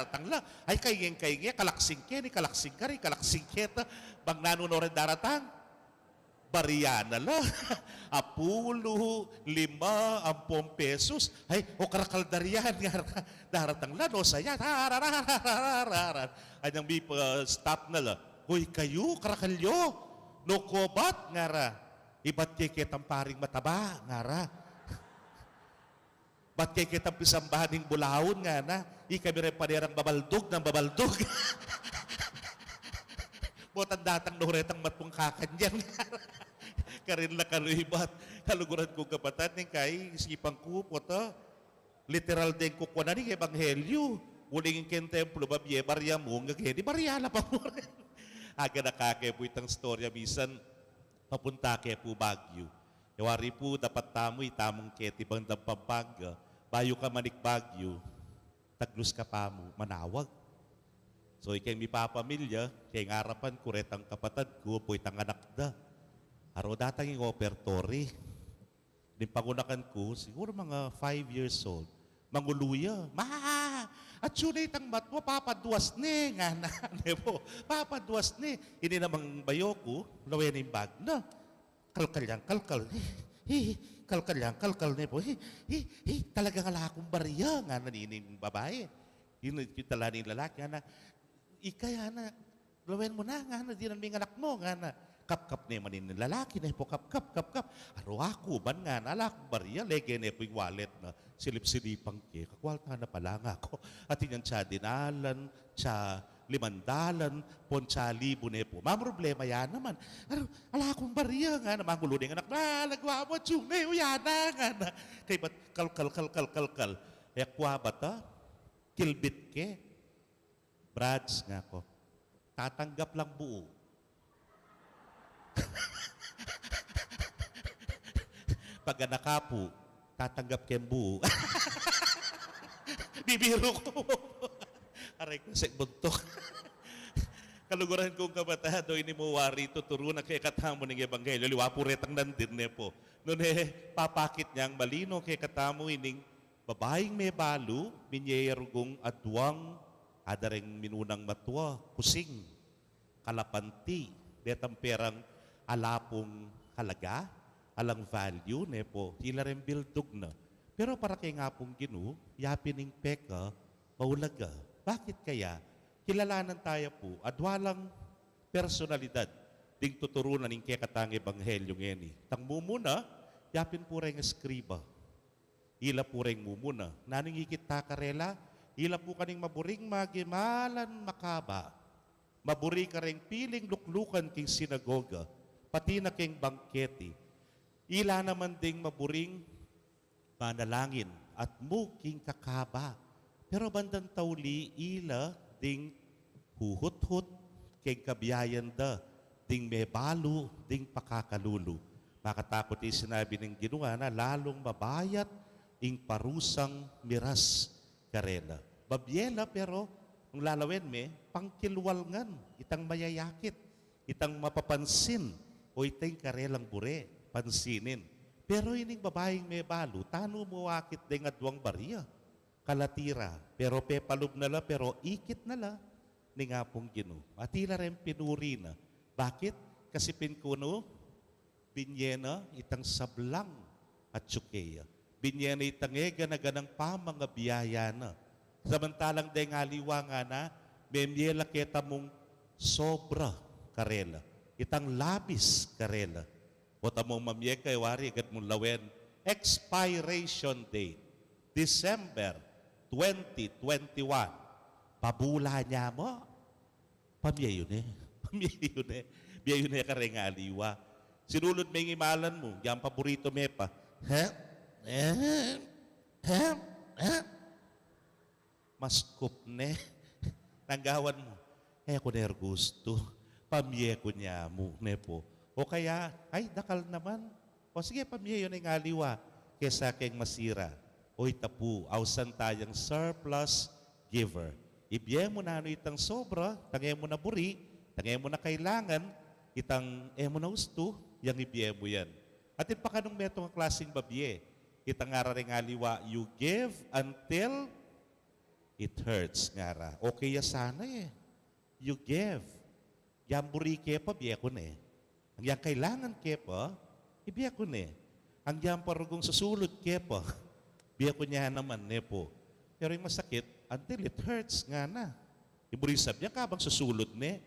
daratang la. Ay, kaingeng-kainge, kalaksing keni, kalaksing kari, kalaksing keta. Bang nanu no ren daratang? Barya na la. Apulu, lima, ampong pesos. Ay, o karakal da rian, ngara. Daratang la, no saya. Tararararararar. Anyang mi pa-stop na la. Hoy kayu, karakal yu. No kobat, ngara. Ibat ke ketang paring mataba, ngara. Bat ke ketang pisamban ning bulaun, ngana. Ikami ren panerang babaldug nang babaldug. Botang datang no retang matmung kakanyan. Karin la kaluibat. Kaluguran kung kapatad ning kai, isipan ku, pota. Literal deng kukuanan ning ebanghelyu. Uling king templo, babie, barya mu, nga keni, barya la pa mu rin. Aga na kake pu itang istorya, misan papunta ke pu Baguio. E wari pu, dapat tamu, itamung keti bandang Pampanga, bayu ka manik Baguio, taglus ka pamu, manawag. So, ikeng mipapamilya, keng arapan ku retang kapatad ku, ampo itang anak da. Aro datang ing operatory. Ning pangunakan ku, siguro mga five years old, mangulu ya, "Ma, atsu ne itang matwa, papaduas ne," ngana. Ne pu, "Papaduas ne." Ini namang bayo ku, lawen ing bag na. Kalkal yang kalkal. Hi, hi, kalkal yang kalkal, ne pu. Hi, hi, hi, talagang ala kung barya, ngana nining babai. Ini, kita la ning lalaki, ngana, "Ika, ngana, lawen mu na, ngana, dinan me ing anak mu," ngana. Kapkap ne man ning lalaki, ne pu, kapkap, kapkap. "Aro aku man," ngana, "ala kung barya." Lege ne pu ing wallet na, silip-silipan ke, kakwalta na pala, ngaku. Atin yang tsa dinalan, tsa limandalan, pon tsa libu, ne pu. Mamroblema ya naman. "Aro, ala kung barya," ngana, mangulu ne ing anak, "Na, lagwa mu, atsu ne, o, ya na," ngana. Kaybat kalkal, kalkal, kalkal. E kwa bata, kilbit ke. "Brads," ngaku, "tatanggap lang buu. Pag anak ka pu, tatanggap keng buu." Bibiru ku. Aray ku, sek buntuk. Kaluguran kung kapatad, o, ini mu wari, tuturu na kekatamu ning ebanghelyo, aliwa pu retang nandin, ne pu. Nune papakit nang malino kekatamu ining babaing mebalu, minye ya rugung aduang, ada reng minunang matwa, kusing, kalapanti, detang perang ala pung halaga, alang value, ne pu, ila reng bildug na. Pero para keng Apung Ginu, yapin ing peka maulaga. Bakit kaya? Kilalanan taya pu, adwa lang personalidad ding tuturu na ning kekatang ebanghelyo ngeni. Itang mumuna, yapin pu reng eskriba. Ila pu reng mumuna. Nanu ing ikit ta karela? Ila pu kaning maburing magimalan makaba. Maburi kareng piling luklukan king sinagoga, pati na keng bangketi. Ila naman ding maburing manalangin at mu king kakaba. Pero bandang tauli, ila ding huhuthut keng kabiayan da ding mebalu ding pakakalulu. Makatakut ing sinabi ning Ginu na lalung mabayat ing parusang miras karela. Babie la, pero nung lalawen me, pangkilwal ngan itang mayayakit, itang mapapansin, o ita ing karelang bure, pansinin. Pero ining babaing mebalu, tanu mu akit deng aduang baria, kalati ra, pero pepalub na la, pero ikit na la ning Apung Ginu. At ila reng pinuri na. Bakit? Kasi pin kunu, binye na itang sablang atsu keya. Binye na itang e gana-ganang pamangabiaya na. Samantalang deng aliwa ngana, memie la keta mung sobra karela. Itang labis karela. O tamung mamie ka, e wari, agad mung lawen. Expiration date, December twenty twenty-one. Pabula nya mu. Pamie yu ne. Pamie yu ne. Bie yu ne kareng aliwa. Sinulud me ing imalan mu, yang paborito me pa. He? He? He? He? Maskup ne. Nanu gawan mu? E ku ne gustu. Pamie ku ne mu, ne pu. O kaya, ay, dakal naman. O sige, pamie yu ne ing aliwa kesa keng masira. O ita pu, ausan tayang surplus giver. Ibie mu nanu itang sobra, itang e mu na buri, itang e mu na kailangan, itang e mu na ustu, yang ibie mu yan. Atin pa kanung metung a klaseng babie. Itang ngara reng aliwa, you give until it hurts, ngara. Okay ya sana e. You give. Yang buri ke pa, bie ku ne. Ang yang kailangan ke pa, ibie ku ne. Ang yang parugong susulud ke pa, bie ku ne naman, ne pu. Pero ing masakit, until it hurts, ngana. Ing buri sabyan, kabang susulud ne,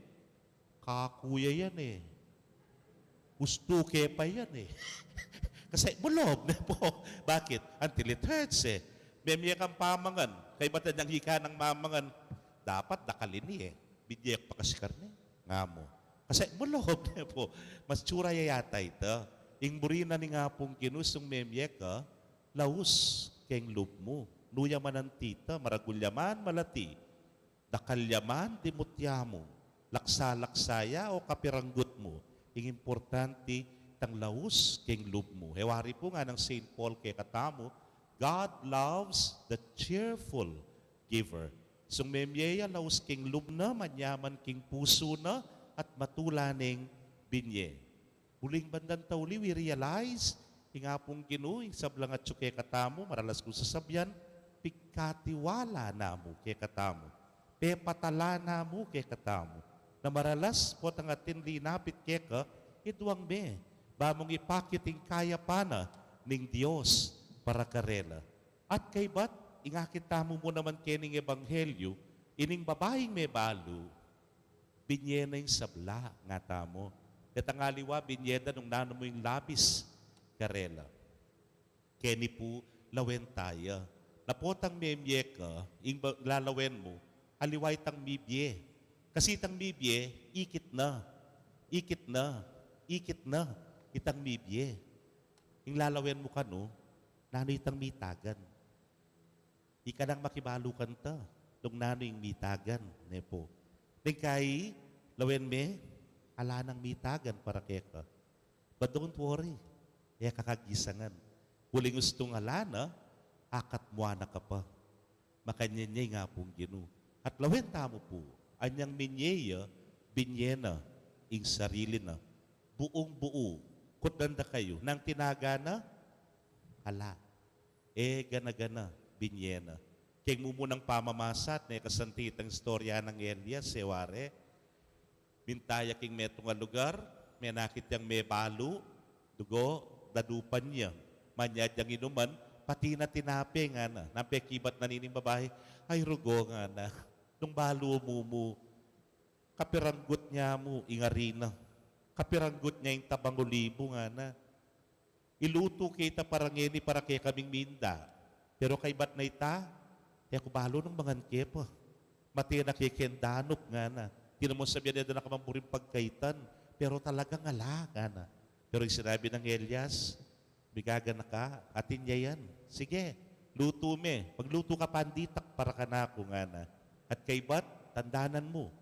kaku ya yan e. Ustu ke pa yan e. Kasi mu lub, ne pu. Bakit? Until it hurts e. Memie kang pamangan, kaybat nang ika nang mamangan, dapat dakalin ne e. Binie ku pa kasi karne, nga mu. Kasi mu lub, ne pu. Mas tsura ya yata ita. Ing buri na ning Apung Ginu, sung memie ka, laus keng lub mu. Nu ya man anti ta, maragul ya man, malati, dakal ya man, dimut ya mu, laksa-laksa ya o kapiranggut mu, ing importante, itang laus keng lub mu. E wari pu nganang Saint Paul kekatamu, God loves the cheerful giver. Sung memie ya, laus keng lub na, manyaman king pusu na, at matula neng binie. Uling bandang tauli, we realize, ing Apung Ginu, ing sablang atyu kekatamu, maralas kung sasabyan, pigkatiwala na mu kekatamu. Pepatala na mu kekatamu. Na maralas, potang atin linapit keka, idwang me, ba mung ipakit ing kayapan na ning Dios para karela. At kaybat, ing akit tamu mu naman kening ebanghelyu, ining babaing mebalu, binie na ing sabla, ngatamu. Detang aliwa, binie da nung nanu mu ing labis karela. Keni pu, lawen taya. Na potang memie ka, ing ba-, lalawen mu, aliwa itang mibie. Kasi itang mibie, ikit na, ikit na, ikit na, itang mibie. Ing lalawen mu kanu, nanu itang mitagan. Ika nang makibalu kanta, nung nanu ing mitagan, ne pu. Neng kai, lawen me, ala nang mitagan para keka. But don't worry, e ka kagisangan. Uling ustung ala na, akat mu anak ka pa. Makanyan ya ing Apung Ginu. At lawen tamu pu, anyang minie ya, binie na ing sarili na. Buung-buu, kutnan da kayu, nang tinaga na, ala. E gana-gana, binie na. Keng mumunang pamamasa, at mekasanting itang istorya nang Elias, e wari, minta ya king metung a lugar, menakit yang mebalu, dugo, danupan ya. Manyad yang inuman, pati na tinape, ngana. Nang pekibat na nining babai, ay rugo, ngana. Nung balu mu mu, kapiranggut ne mu ing arina. Kapiranggut ne ing tabang olibu, ngana. Ilutu ke ita para ngeni para kekaming minda. Pero kaybat na ita, e ku balu nung mangan ke pa. Mate na ke keng danup, ngana. Tinan mu, sabyan ne da na ka man buring pagkaitan. Pero talagang ala, ngana. Pero ing sinabi nang Elias, migagana ka, atin ya yan. Sige, lutu me. Maglutu ka panditak para kanaku, ngana. At kaybat, tandanan mu,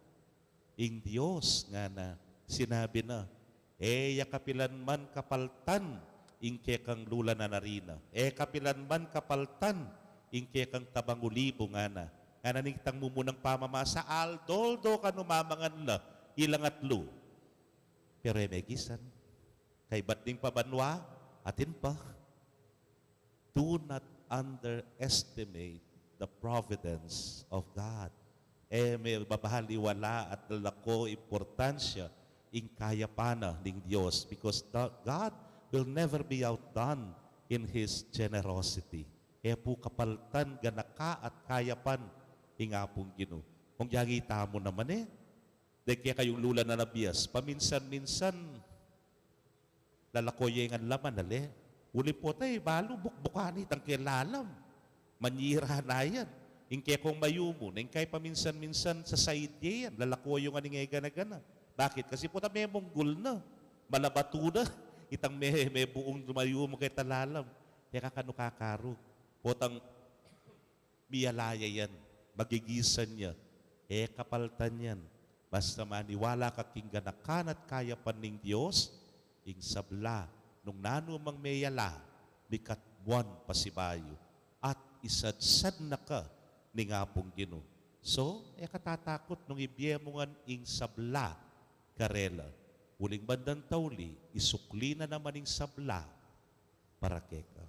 ing Dios, ngana, sinabi na, e ya kapilan man kapaltan ing kekang lula na arina. E kapilan man kapaltan ing kekang tabang olibu, ngana. Ngana ning itang mumunang pamamasa, aldo-aldo kanu mamangan la, ilang atlu. Pero e megisan. Kaybat ning pabanua, atin pa. Do not underestimate the providence of God. E me babaliwala at lalako importansya ing kayapan na ning Dios, because the, God will never be outdone in His generosity. E pu kapaltan ganaka at kayapan ing Apung Ginu. Kung yagi tamu naman e, deng kekayung lula na abias, paminsan-minsan, lalako ya ing laman, ale. Uli pota e, balu, bukbukan ne itang keng lalam. Manyira na yan. Ing kekong mayumu, neng kai paminsan-minsan sasaid ye yan, lalako yu ngan ing e gana-gana. Bakit? Kasi pota memunggul na. Malabatu na. Itang me, mebuung mayumu keta lalam. Teka, kanu kakaru? Potang miyala ya yan. magigisan ya, e kapaltan yan. Basta maniwala ka king ganakan at kayapan ning Dios, ing sabla, nung nanu mang meyala, mikat muan pasibayu, at isadsad na ka ning Apung Ginu. So, e ka tatakut nung ibie mu ngan ing sabla karela. Uling bandang tauli, isukli na naman ing sabla para keka.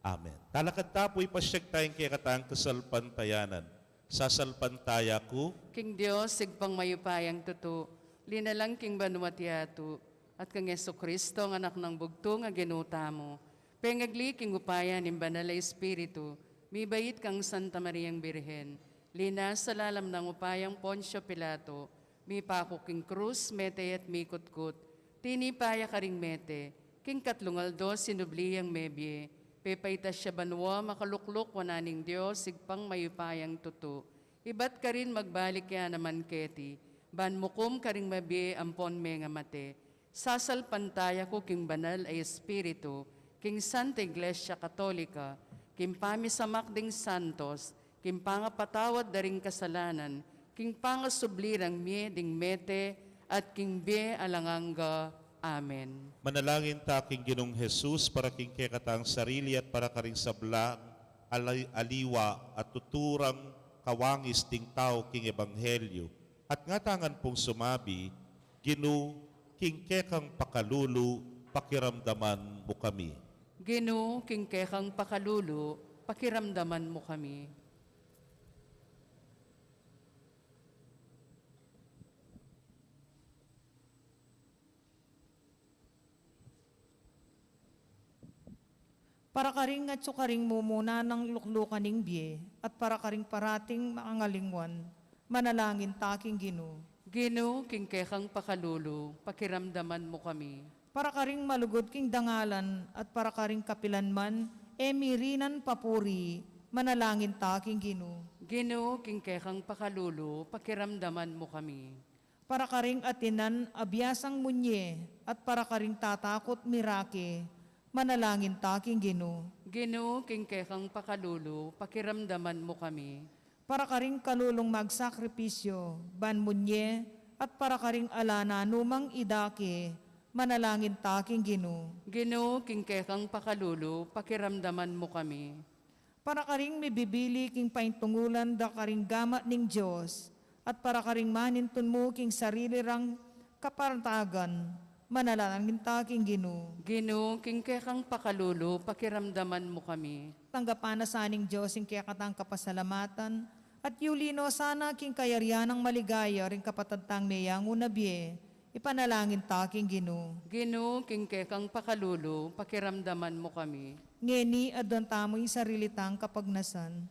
Amen. Talakad ta pu, ipasyag taya ing kekatang kasalpantayanan. Sasalpantaya ku king Dios, Ibpang mayupayang tutu, linalang king banua't yatu, at kang Jesucristo, a Anak nang bugtung a Ginu tamu, pengagli king upaya ning Banal a Espiritu, mibait kang Santa Mariang Birhen, linasa lalam nang upayang Poncio Pilato, mipaku king krus, mete at mikutkut, tinipa ya karing mete, king katlung aldo sinubli yang mebie, pepaitas ya banua, makalukluk wanan ning Dios, Ibpang mayupayang tutu, ibat karin magbalik ya naman keti, ban mukum karing mabie ampon mengamate. Sasalpantaya ku king Banal a Espiritu, king Santa Iglesia Katolika, king pamisamak ding santos, king pangapatawad da ring kasalanan, king pangasubli rang mie ding mete, at king bie alang angga. Amen. Manalangin ta king Ginung Jesus para king kekatang sarili at para karing sablang ali-, aliwa at tuturang kawangis ding tau king ebanghelyu. At ngatanan pung sumabi, Ginu, king kekang pakalulu, pakiramdaman mu kami. Ginu, king kekang pakalulu, pakiramdaman mu kami. Para karing atyu karing mumuna nang luklukan ning bie, at para karing parating makangalingwan, manalangin ta king Ginu. Ginu, king kekang pakalulu, pakiramdaman mu kami. Para karing malugud king dangalan, at para karing kapilan man, e mirinan papuri, manalangin ta king Ginu. Ginu, king kekang pakalulu, pakiramdaman mu kami. Para karing atinan a biasang munye, at para karing tatakut mirake, manalangin ta king Ginu. Ginu, king kekang pakalulu, pakiramdaman mu kami. Para karing kalulung magsakripisyu, ban munye, at para karing ala nanumang idake, manalangin ta king Ginu. Ginu, king kekang pakalulu, pakiramdaman mu kami. Para karing mibibili king paintungulan da karing gamat ning Dios, at para karing manintun mu king sarili rang kaparatagan, manalangin ta king Ginu. Ginu, king kekang pakalulu, pakiramdaman mu kami. Tanggapan na sa ning Dios ing kekatang kapasalamatan, at yuli no sana king kayarian nang maligaya ring kapatad tang meyangu na bie, ipanalangin ta king Ginu. Ginu, king kekang pakalulu, pakiramdaman mu kami. Ngeni, aduan tamu ing sarili tang kapagnasan.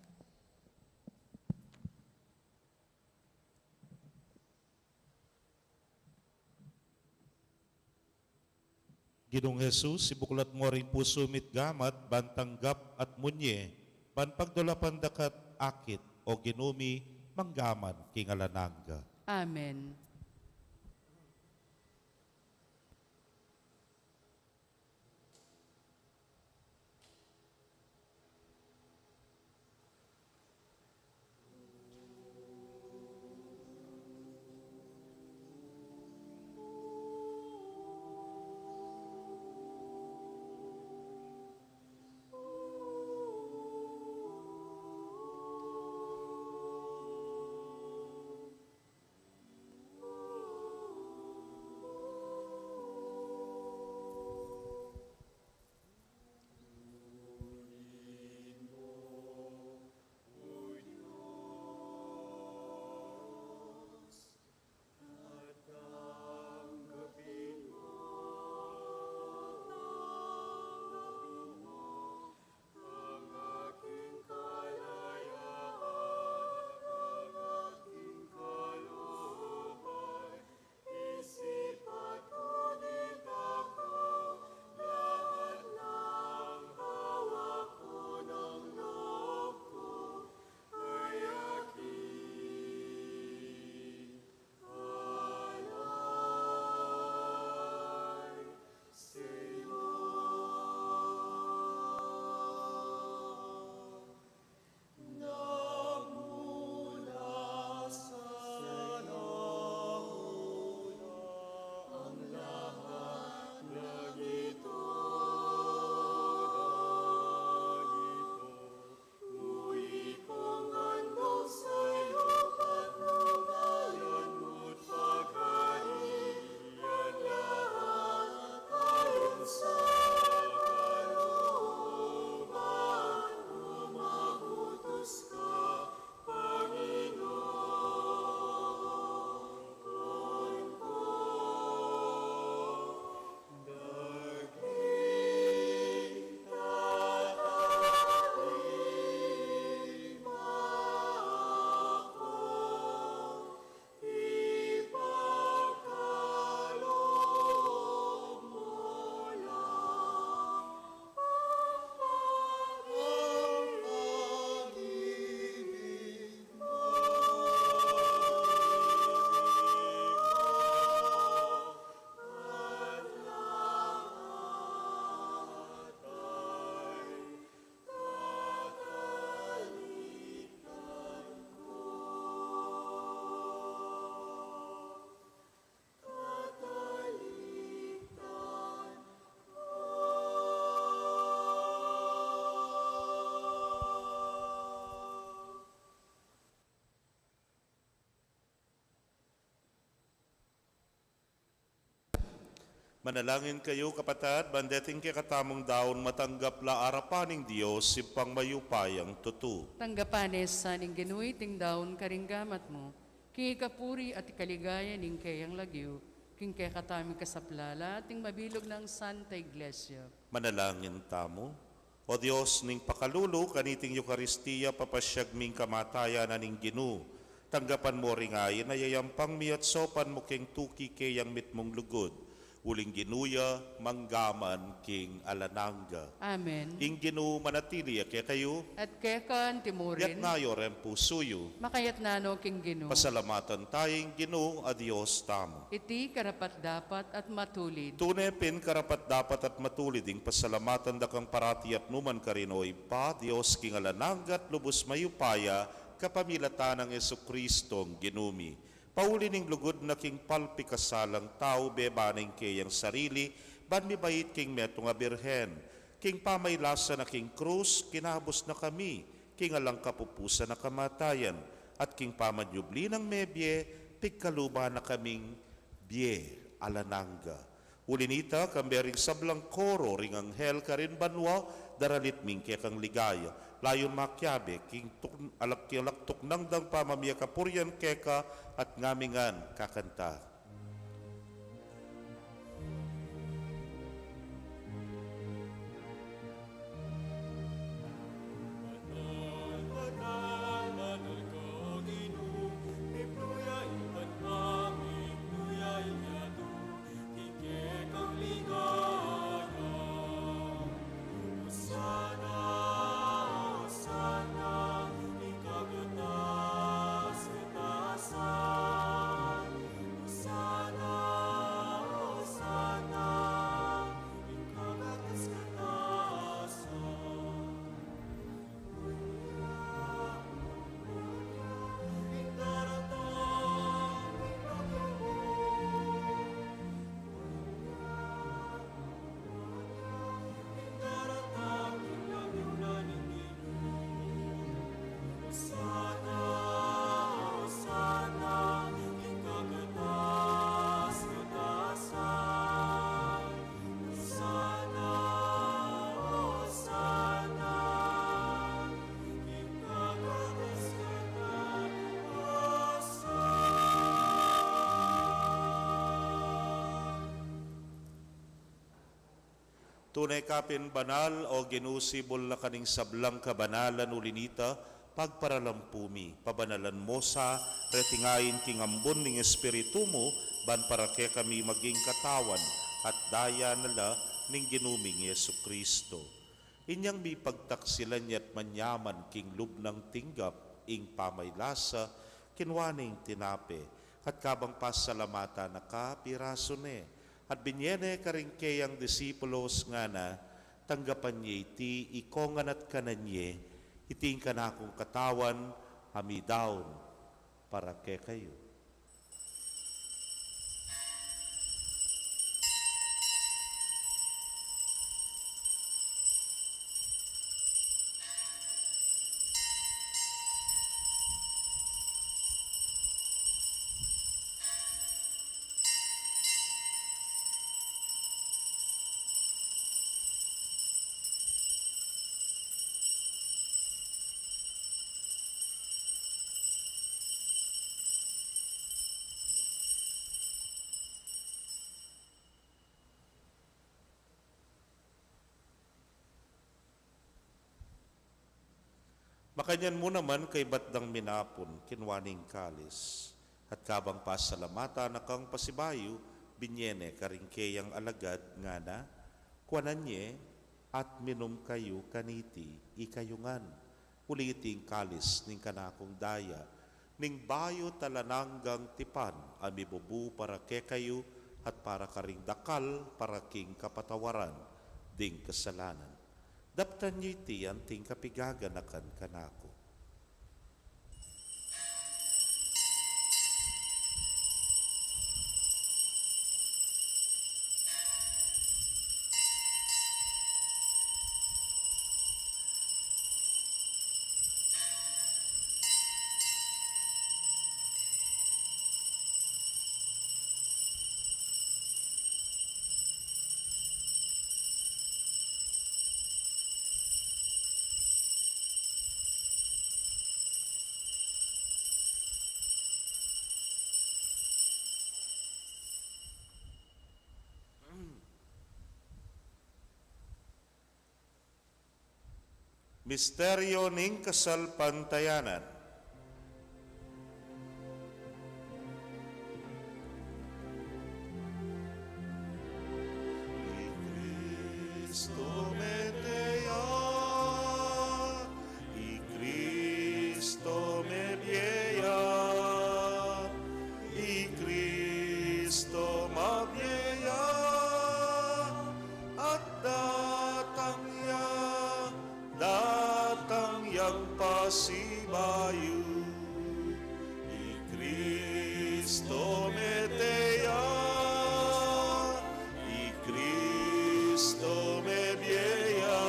Ginung Jesus, ibuklat mu ring pusu mi't gamat, ban tanggap at munye, ban pagdulapan da ka't akit, o Ginu mi, manggaman king alang angga. Amen. Manalangin kayu, kapatad, ban deting kekatamung daun matanggap la arapan ning Dios, Ibpang mayupayang tutu. Tanggapan na sa ning Ginu iting daun karing gamat mu, king ikapuri at ikaligaya ning keyang lagyu, king kekatamung kasaplalan at ning mabilug nang Santa Iglesia. Manalangin tamu. O Dios, ning pakalulu, kaniting Eukaristia, papasyag ming kamatayan na ning Ginu. Tanggapan mu ring ain a yayampang mi at saupan mu king tuki keyang mitmung lugud. Uling Ginu ya, mangga man king alang angga. Amen. Ing Ginu manatili ya kekayu. At keka antimurin. Itas yu ring pusu yu. Makatas no king Ginu. Pasalamatan taya ing Ginu a Dios tamu. Iti karapat-dapat at matulid. Tune pin karapat-dapat at matulid ing pasalamatan da kang parati at nukarin man, O Ibpa, Dios king alang angga at lubus mayupaya, kapamilatan nang Jesucristo a Ginu mi. Pauli ning lugud na king palpikasalang tau, bebana ing keyang sarili, ban mibait king metung a birhen. King pamailasa na king krus, kinabus na kami, king alang kapupusan a kamatayan, at king pamanyubli nang mebie, pigkaluban na kaming bie alang angga. Uli na nita, kambe ring sablang koro ring anghel karin banua, daralit mi ing kekang ligaya. Layun makiabe king tuk-, alak-, king alak tuknang dang pamamie kapurian keka at ngamingan kakanta. Tune ka pin banal, O Ginu, sibul na ka ning sablang kabanalan, uli na nita, pagparalampu mi, pabanalan mu sa reting ain king ambun ning Espiritu mu, ban para kekami maging katawan at daya na la ning Ginu ming Jesucristo. Inyang mipagtaksilan ya't manyaman king lub nang tinggap ing pamailasa, kinua ne ing tinape, at kabang pasalamatan na ka, pirasu ne, at binye ne karing keyang disipulos, ngana, tanggapan ye iti ikongan at kanan ye, iti ing kanakung katawan a midaun para kekayu. Makanyan mu naman kaybat dang minapun, kinua ne ing kalis, at kabang pasalamatan na kang pasibayu, binye ne karing keyang alagad, ngana, kuanan ye, at minum kayu kaniti, ikayu ngan. Uling iti ing kalis ning kanakung daya, ning bayu at alang anggang tipan, a mibubu para kekayu at para karing dakal para king kapatawaran ding kasalanan. Daptan yu iti anting kapigaganakan kanaku. Misteryo ning kasalpantayanan. I Kristo mete ya, i Kristo mebie ya, i Kristo mabie ya, at datang ya, datang yang pasibayu. I Kristo mete ya, i Kristo mebie ya,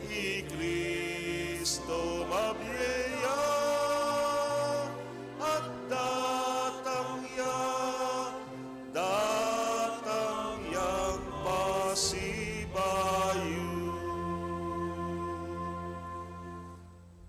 i Kristo mabie ya, at datang ya, datang yang pasibayu.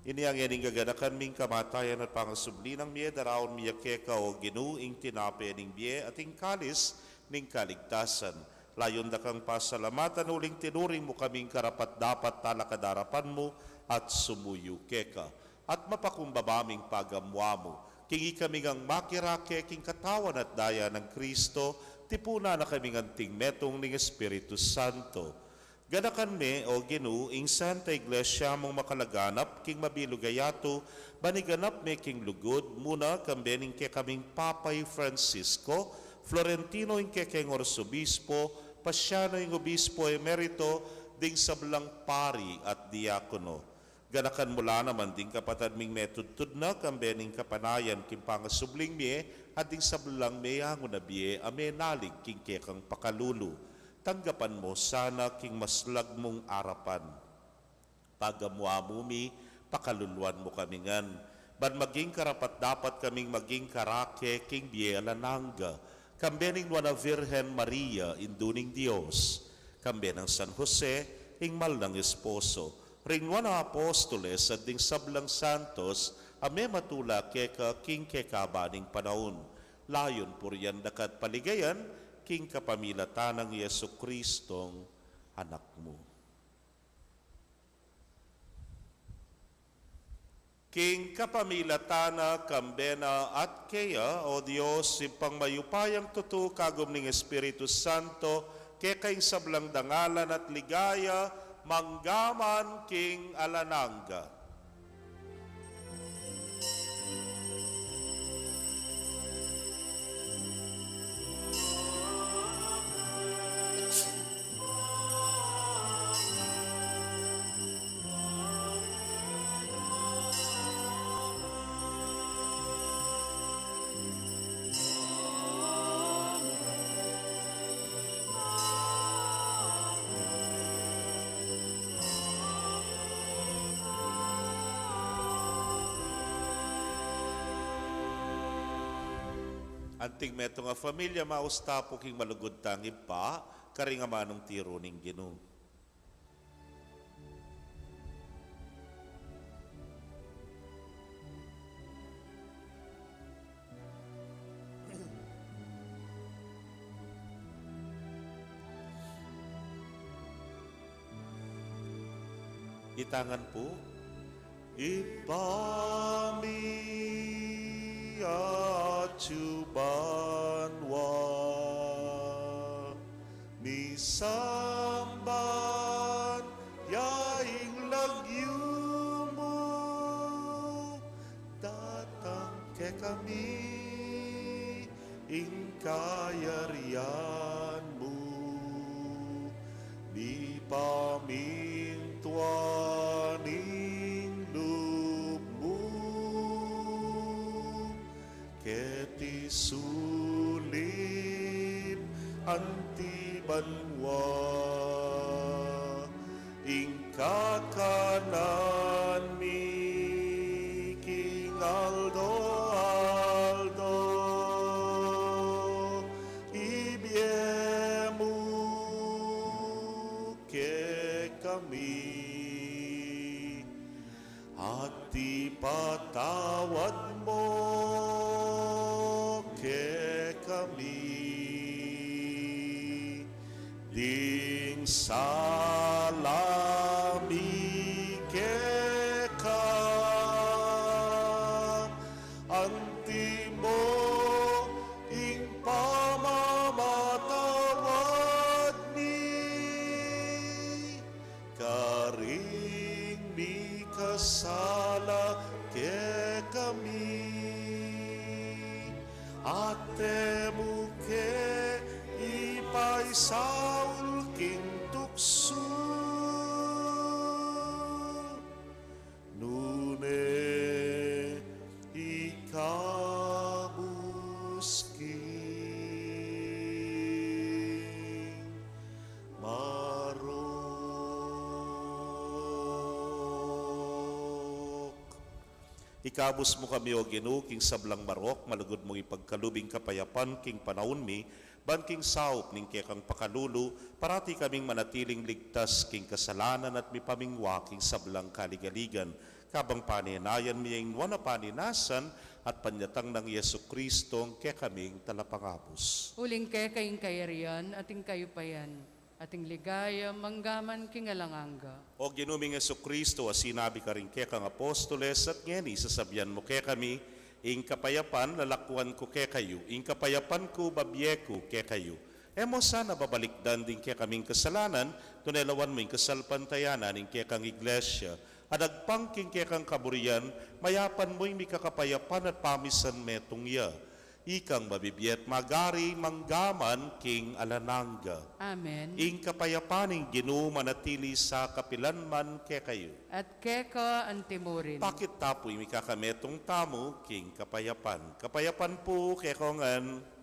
Inya ngening gaganakan mi ing kamatayan at pangasubli nang mie, daraun mi keka, O Ginu, ing tinape ning bie at ing kalis ning kaligtasan. Layun da kang pasalamatan uling tinuring mu kaming karapat-dapat talakad arapan mu at sumuyu keka. At mapakumbaba ming pagamuan mu king ikami ngang makirake king katawan at daya nang Kristo, tipunan na kaming anting metung ning Espiritu Santo. Ganakan me, O Ginu, ing Santa Iglesia mung makalaganap king mabilug a yatu, ban iganap me king lugud, muna kambe ning kekaming Papa i Francisco, Florentino ing kekeng Arsobispo, Pasiano ing Obispo Emerito, ding sablang pari at diakono. Ganakan mu la naman ding kapatad ming metudtud na kambe ning kapanayan king pangasubling mie, at ding sablang meangu na bie a menalig king kekang pakalulu. Tanggapan mu sana king maslag mung arapan. Pagamuan mu mi, pakaluluan mu kami ngan, ban maging karapat-dapat kaming maging karake king bie alang angga, kambe ning Nuan a Virgen Maria, Indu ning Dios, kambe nang San Jose, ing mal nang esposo, ring Nuan a Apostoles, at ding sablang santos a mematula keka king kekaban ning panaun. Layun purian da ka at paligayan, king kapamilatan nang Jesucristong Anak mu. King kapamilatan na, kambe na, at keya, O Dios, Ibpang mayupayang tutu, kagum ning Espiritu Santo, keka ing sablang dangalan at ligaya, mangga man king alang angga. Anting metung a familia, mausta pu king malugud tang Ibpa, karing amanung tiru ning Ginu. Itangan pu. Ibpa mi atsu banua, misamban ya ing lagyu mu, datang kekami ing kayarian mu, mipamintuan ing lub mu keti sulip anti banua. Ing kakanan mi king aldo-aldo ibie mu kekami, at ipatawad mu kekami ding sala mi ala kekami, at e mu ke ipaisaul king tuksu, nune ikabus king marok. Ikabus mu kami, O Ginu, king sablang marok, malugud mung ipagkalub ing kapayapan king panaun mi, ban king saup ning kekang pakalulu, parati kaming manatiling ligtas king kasalanan at mipamingwa king sablang kaligaligan. Kabang panenayan mi ing nuan a paninasan at panyatang nang Jesucristo, ing kekaming talapangabus. Uling keka ing kayarian at ing kayupayan, at ing ligaya manggaman king alang angga. O Ginu ming Jesucristo, a sinabi karing kekang apostoles, at ngeni sasabian mu kekami, ing kapayapan lalakwan ku kekayu, ing kapayapan ku babie ku kekayu. E mu sana babalikdan ding kekaming kasalanan, tune lawan mu ing kasalpantayanan ning kekang iglesia. At agpang king kekang kaburian, mayapan mu ing mikakapayapan at pamisan metung ya. Ikang mabibie at magari manggaman king alang angga. Amen. Ing kapayapan ning Ginu manatili sa kapilan man kekayu. At keka anti mu rin. Pakit ta pu ing mikakametung tamu king kapayapan. Kapayapan pu kekongan.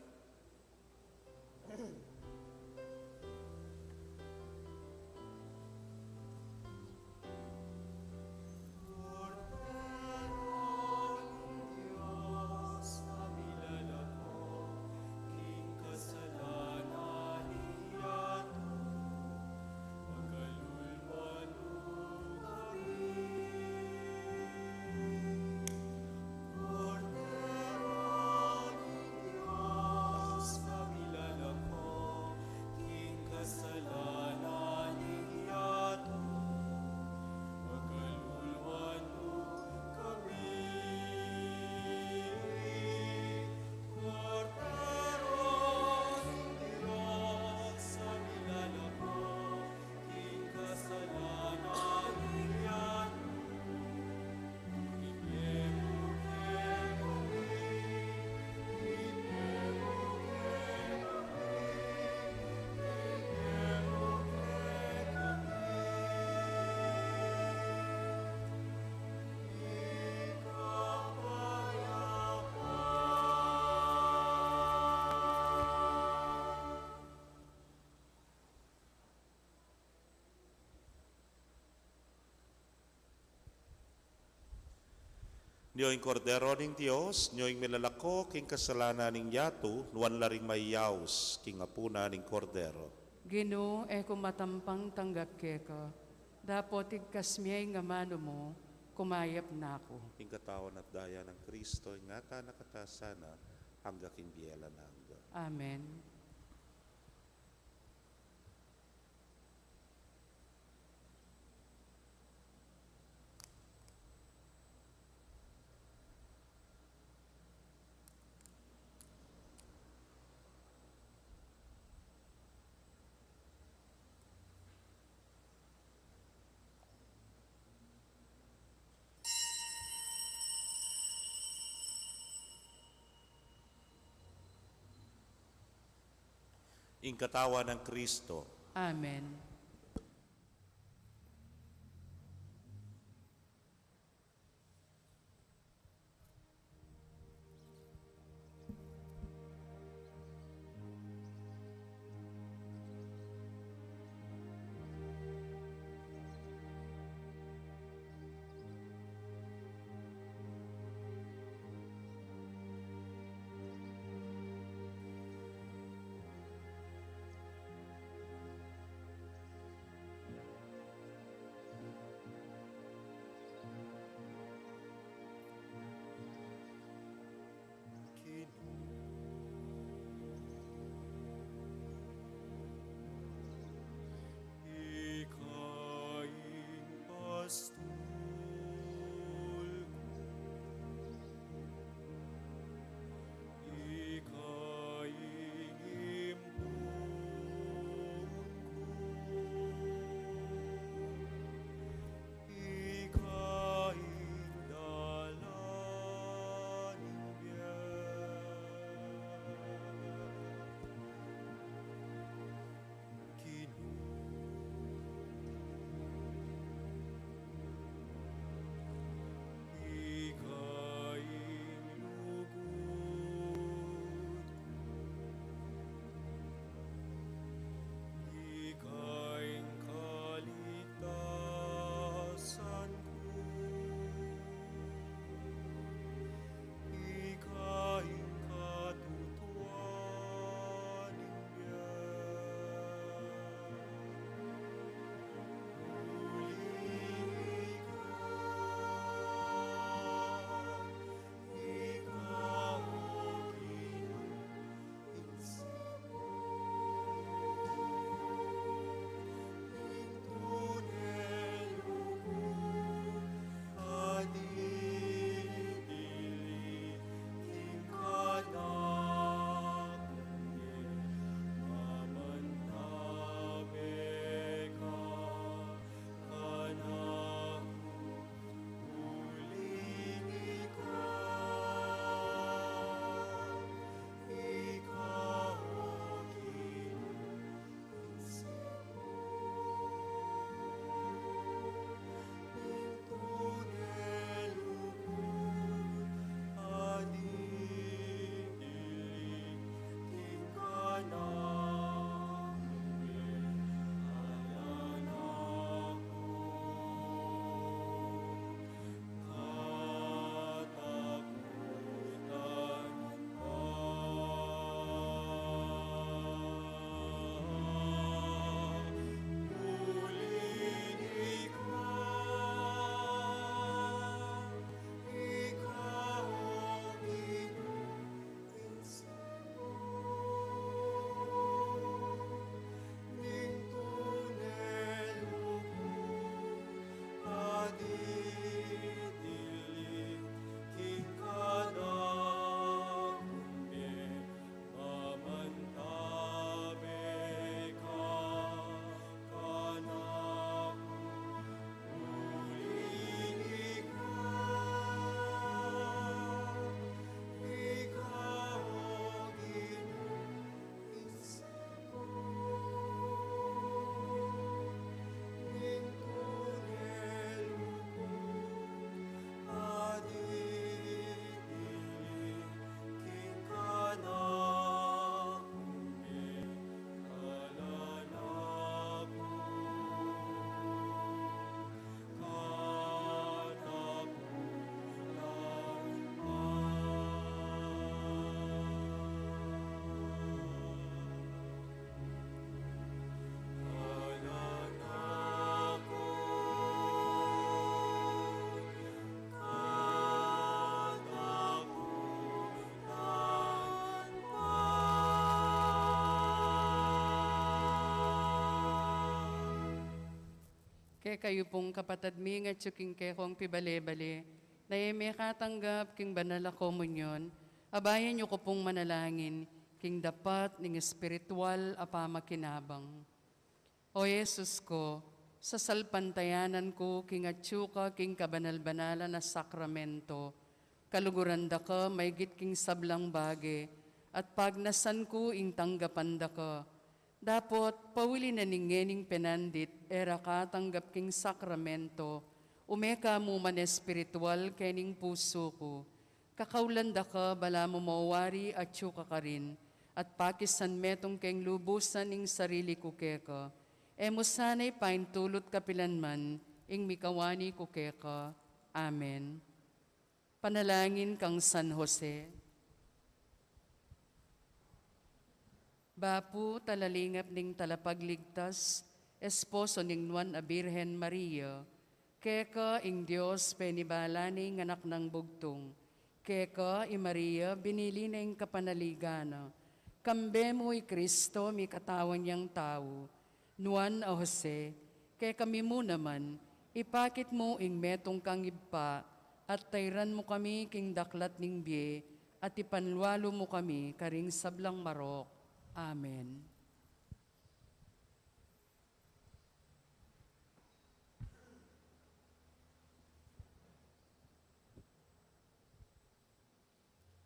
Nyo ing Kordero ning Dios, nyo ing milalako king kasalanan ning yatu, nuan la ring mayaus king apunan ning Kordero. Ginu, e ku matampang tanggap keka, dapot igkas me ing amanu mu, kumayap na ku. Ing katawan at daya nang Kristo, ingatan na kata sana, angga king bie alang angga. Amen. Ing katawan nang Kristo. Amen. Kekayu pung kapatad mi, ngatsu king kekong pibale-bale, na e mekatanggap king banal a komunyon, abayan yu ku pung manalangin king dapat ning espiritual a pamakinabang. O Jesus ku, sasalpantayanan ku king atsu ka king kabanal-banalan a sakramento, kaluguran da ka maigit king sablang bage, at pagnasan ku ing tanggapan da ka. Dapot, pauli na ning ngening penandit, e ra ka tanggap king sakramento, ume ka mu man espiritual kening pusu ku. Kakaulan da ka, balamu mawari atsu ka karin, at pakisan metung keng lubusan ing sarili ku keka. E mu sana ipaintulut kapilan man ing mikawani ku keka. Amen. Panalangin kang San Jose. Bapu, talalingap ning Talapagligtas, esposo ning Nuan a Birhen Maria, keka ing Dios penibala ne ing Anak nang Bugtung, keka i Maria binili ne ing kapanaligan na, kambe mu i Kristo mikatawan yang tau, Nuan a Jose, kekami mu naman, ipakit mu ing metung kang ibpa, at tairan mu kami king daklat ning bie, at ipanlualu mu kami karing sablang marok. Amen.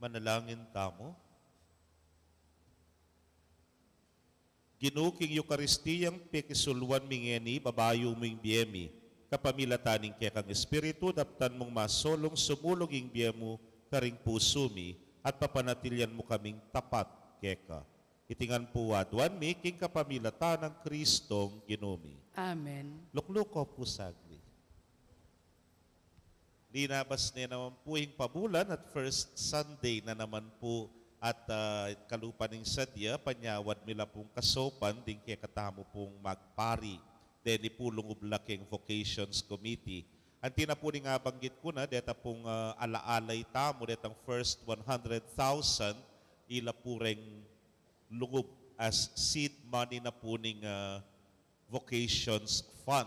Manalangin tamu. Ginu, king Eukaristiyang pekisuluan mi ngeni, babayu mu ing bie mi, kapamilatan ning kekang Espiritu, daptan mung masulung sumulung ing bie mu karing pusu mi, at papanatilian mu kaming tapat keka. Iti ngan pu aduan mi king kapamilatan nang Kristong Ginu mi. Amen. Lukluko pu saglit. Linabas ne naman pu ing pamulan at first Sunday na naman pu at, ah, kalupa ning sadya, panyawad mi la pung kasaupan ding kekatamu pung magpari deni pu lungub la keng Vocations Committee. Anti na pu ning abanggit ku na, deta pung, ah, alaalay tamu, detang first one hundred thousand, ila pu reng lungub as seed money na pu ning, ah, Vocations Fund.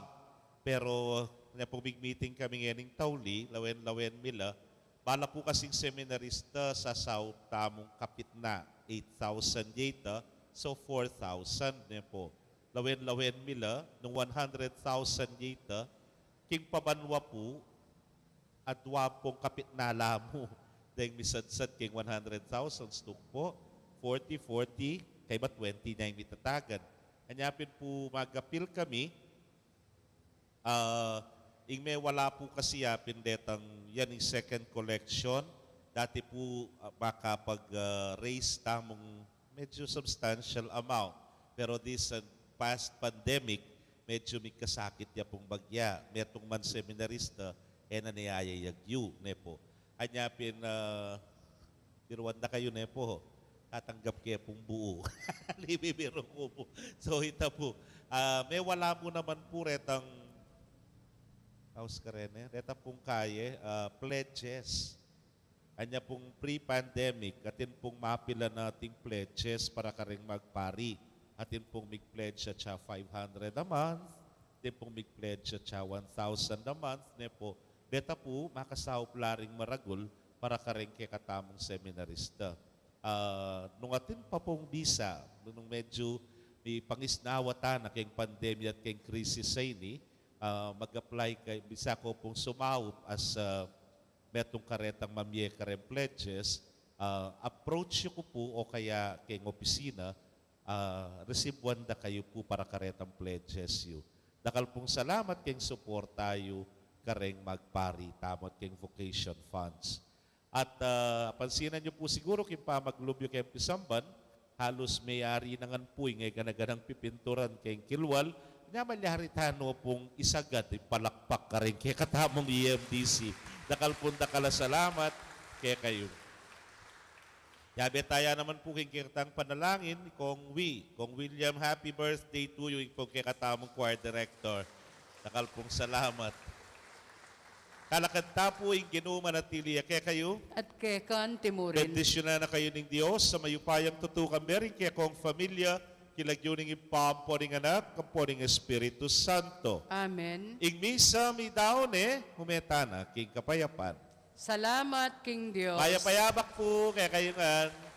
Pero, nya pung mig-meeting kami ngening tauli, lawen-lawen mi la, bala pu kasing seminarista, sasaup tamung kapitna, eight thousand yeta, so four thousand ne pu. Lawen-lawen mi la, nung one hundred thousand yeta, king pabanwa pu, adwa pung kapitna la mu deng misadsad keng one hundred thousand, stuk pu, forty, forty, kaybat twenty na ing mitatagan. Anya pin pu mag-appeal kami, ah, ing mewala pu kasi ya pin detang yan ing second collection, dati pu, ah, makapag, ah, raise tamung medyo substantial amount. Pero this, uh, past pandemic, medyo migkasakit ya pung bagya. Metung man seminarista, e na ne ayayagyu, ne pu. Anya pin, uh, biruan da kayu, ne pu, tatanggap ke pung buu. Bibiru ku pu. So, ita pu. Ah, mewala mu naman pu retang, house ka rin, eh? Reta pung kaye, ah, pledges. Anya pung pre-pandemic, atin pung mapilan ating pledges para kareng magpari. Atin pung mig-pledge atsa five hundred a month, atin pung mig-pledge atsa one thousand a month, ne pu. Beta pu, makasaup la ring maragul para kareng kekatamung seminarista. Ah, nung atin pa pung bisa, nung medyo mipangisnawa tana keng pandemya at keng krisis a ini, ah, mag-apply kay, bisa ko pung sumaup as, ah, metung karetang mamie kareng pledges, ah, approach yu ku pu o kaya keng opisina, ah, resibuan da kayu pu para karetang pledges yu. Dakal pung salamat keng suporta yu kareng magpari tamu at keng vocation funds. At, ah, pansinan yu pu siguru keng pamaglub yu keng pisamban, halus meyari na ngan pu ing e gana-ganang pipinturan keng kilwal, nya malyari tana pung isagad ing palakpak kareng kekatamung E M D C. Dakal pung dakal a salamat kekayu. Yabe taya naman pu keng kekatang panalangin, Kong Wi, Kong William, happy birthday to you, ing pung kekatamung choir director. Dakal pung salamat. Kalakad ta pu, ing Ginu manatili ya kekayu. At keka anti mu rin. Bendisyunan na kayu ning Dios a mayupayang tutukan, bering kekong familia, King lagyu ning Ibpa, ampo ning Anak, ampo ning Espiritu Santo. Amen. Ing misa meyari ne, ume tana king kapayapan. Salamat king Dios. Mayap a abak pu kekayu ngan.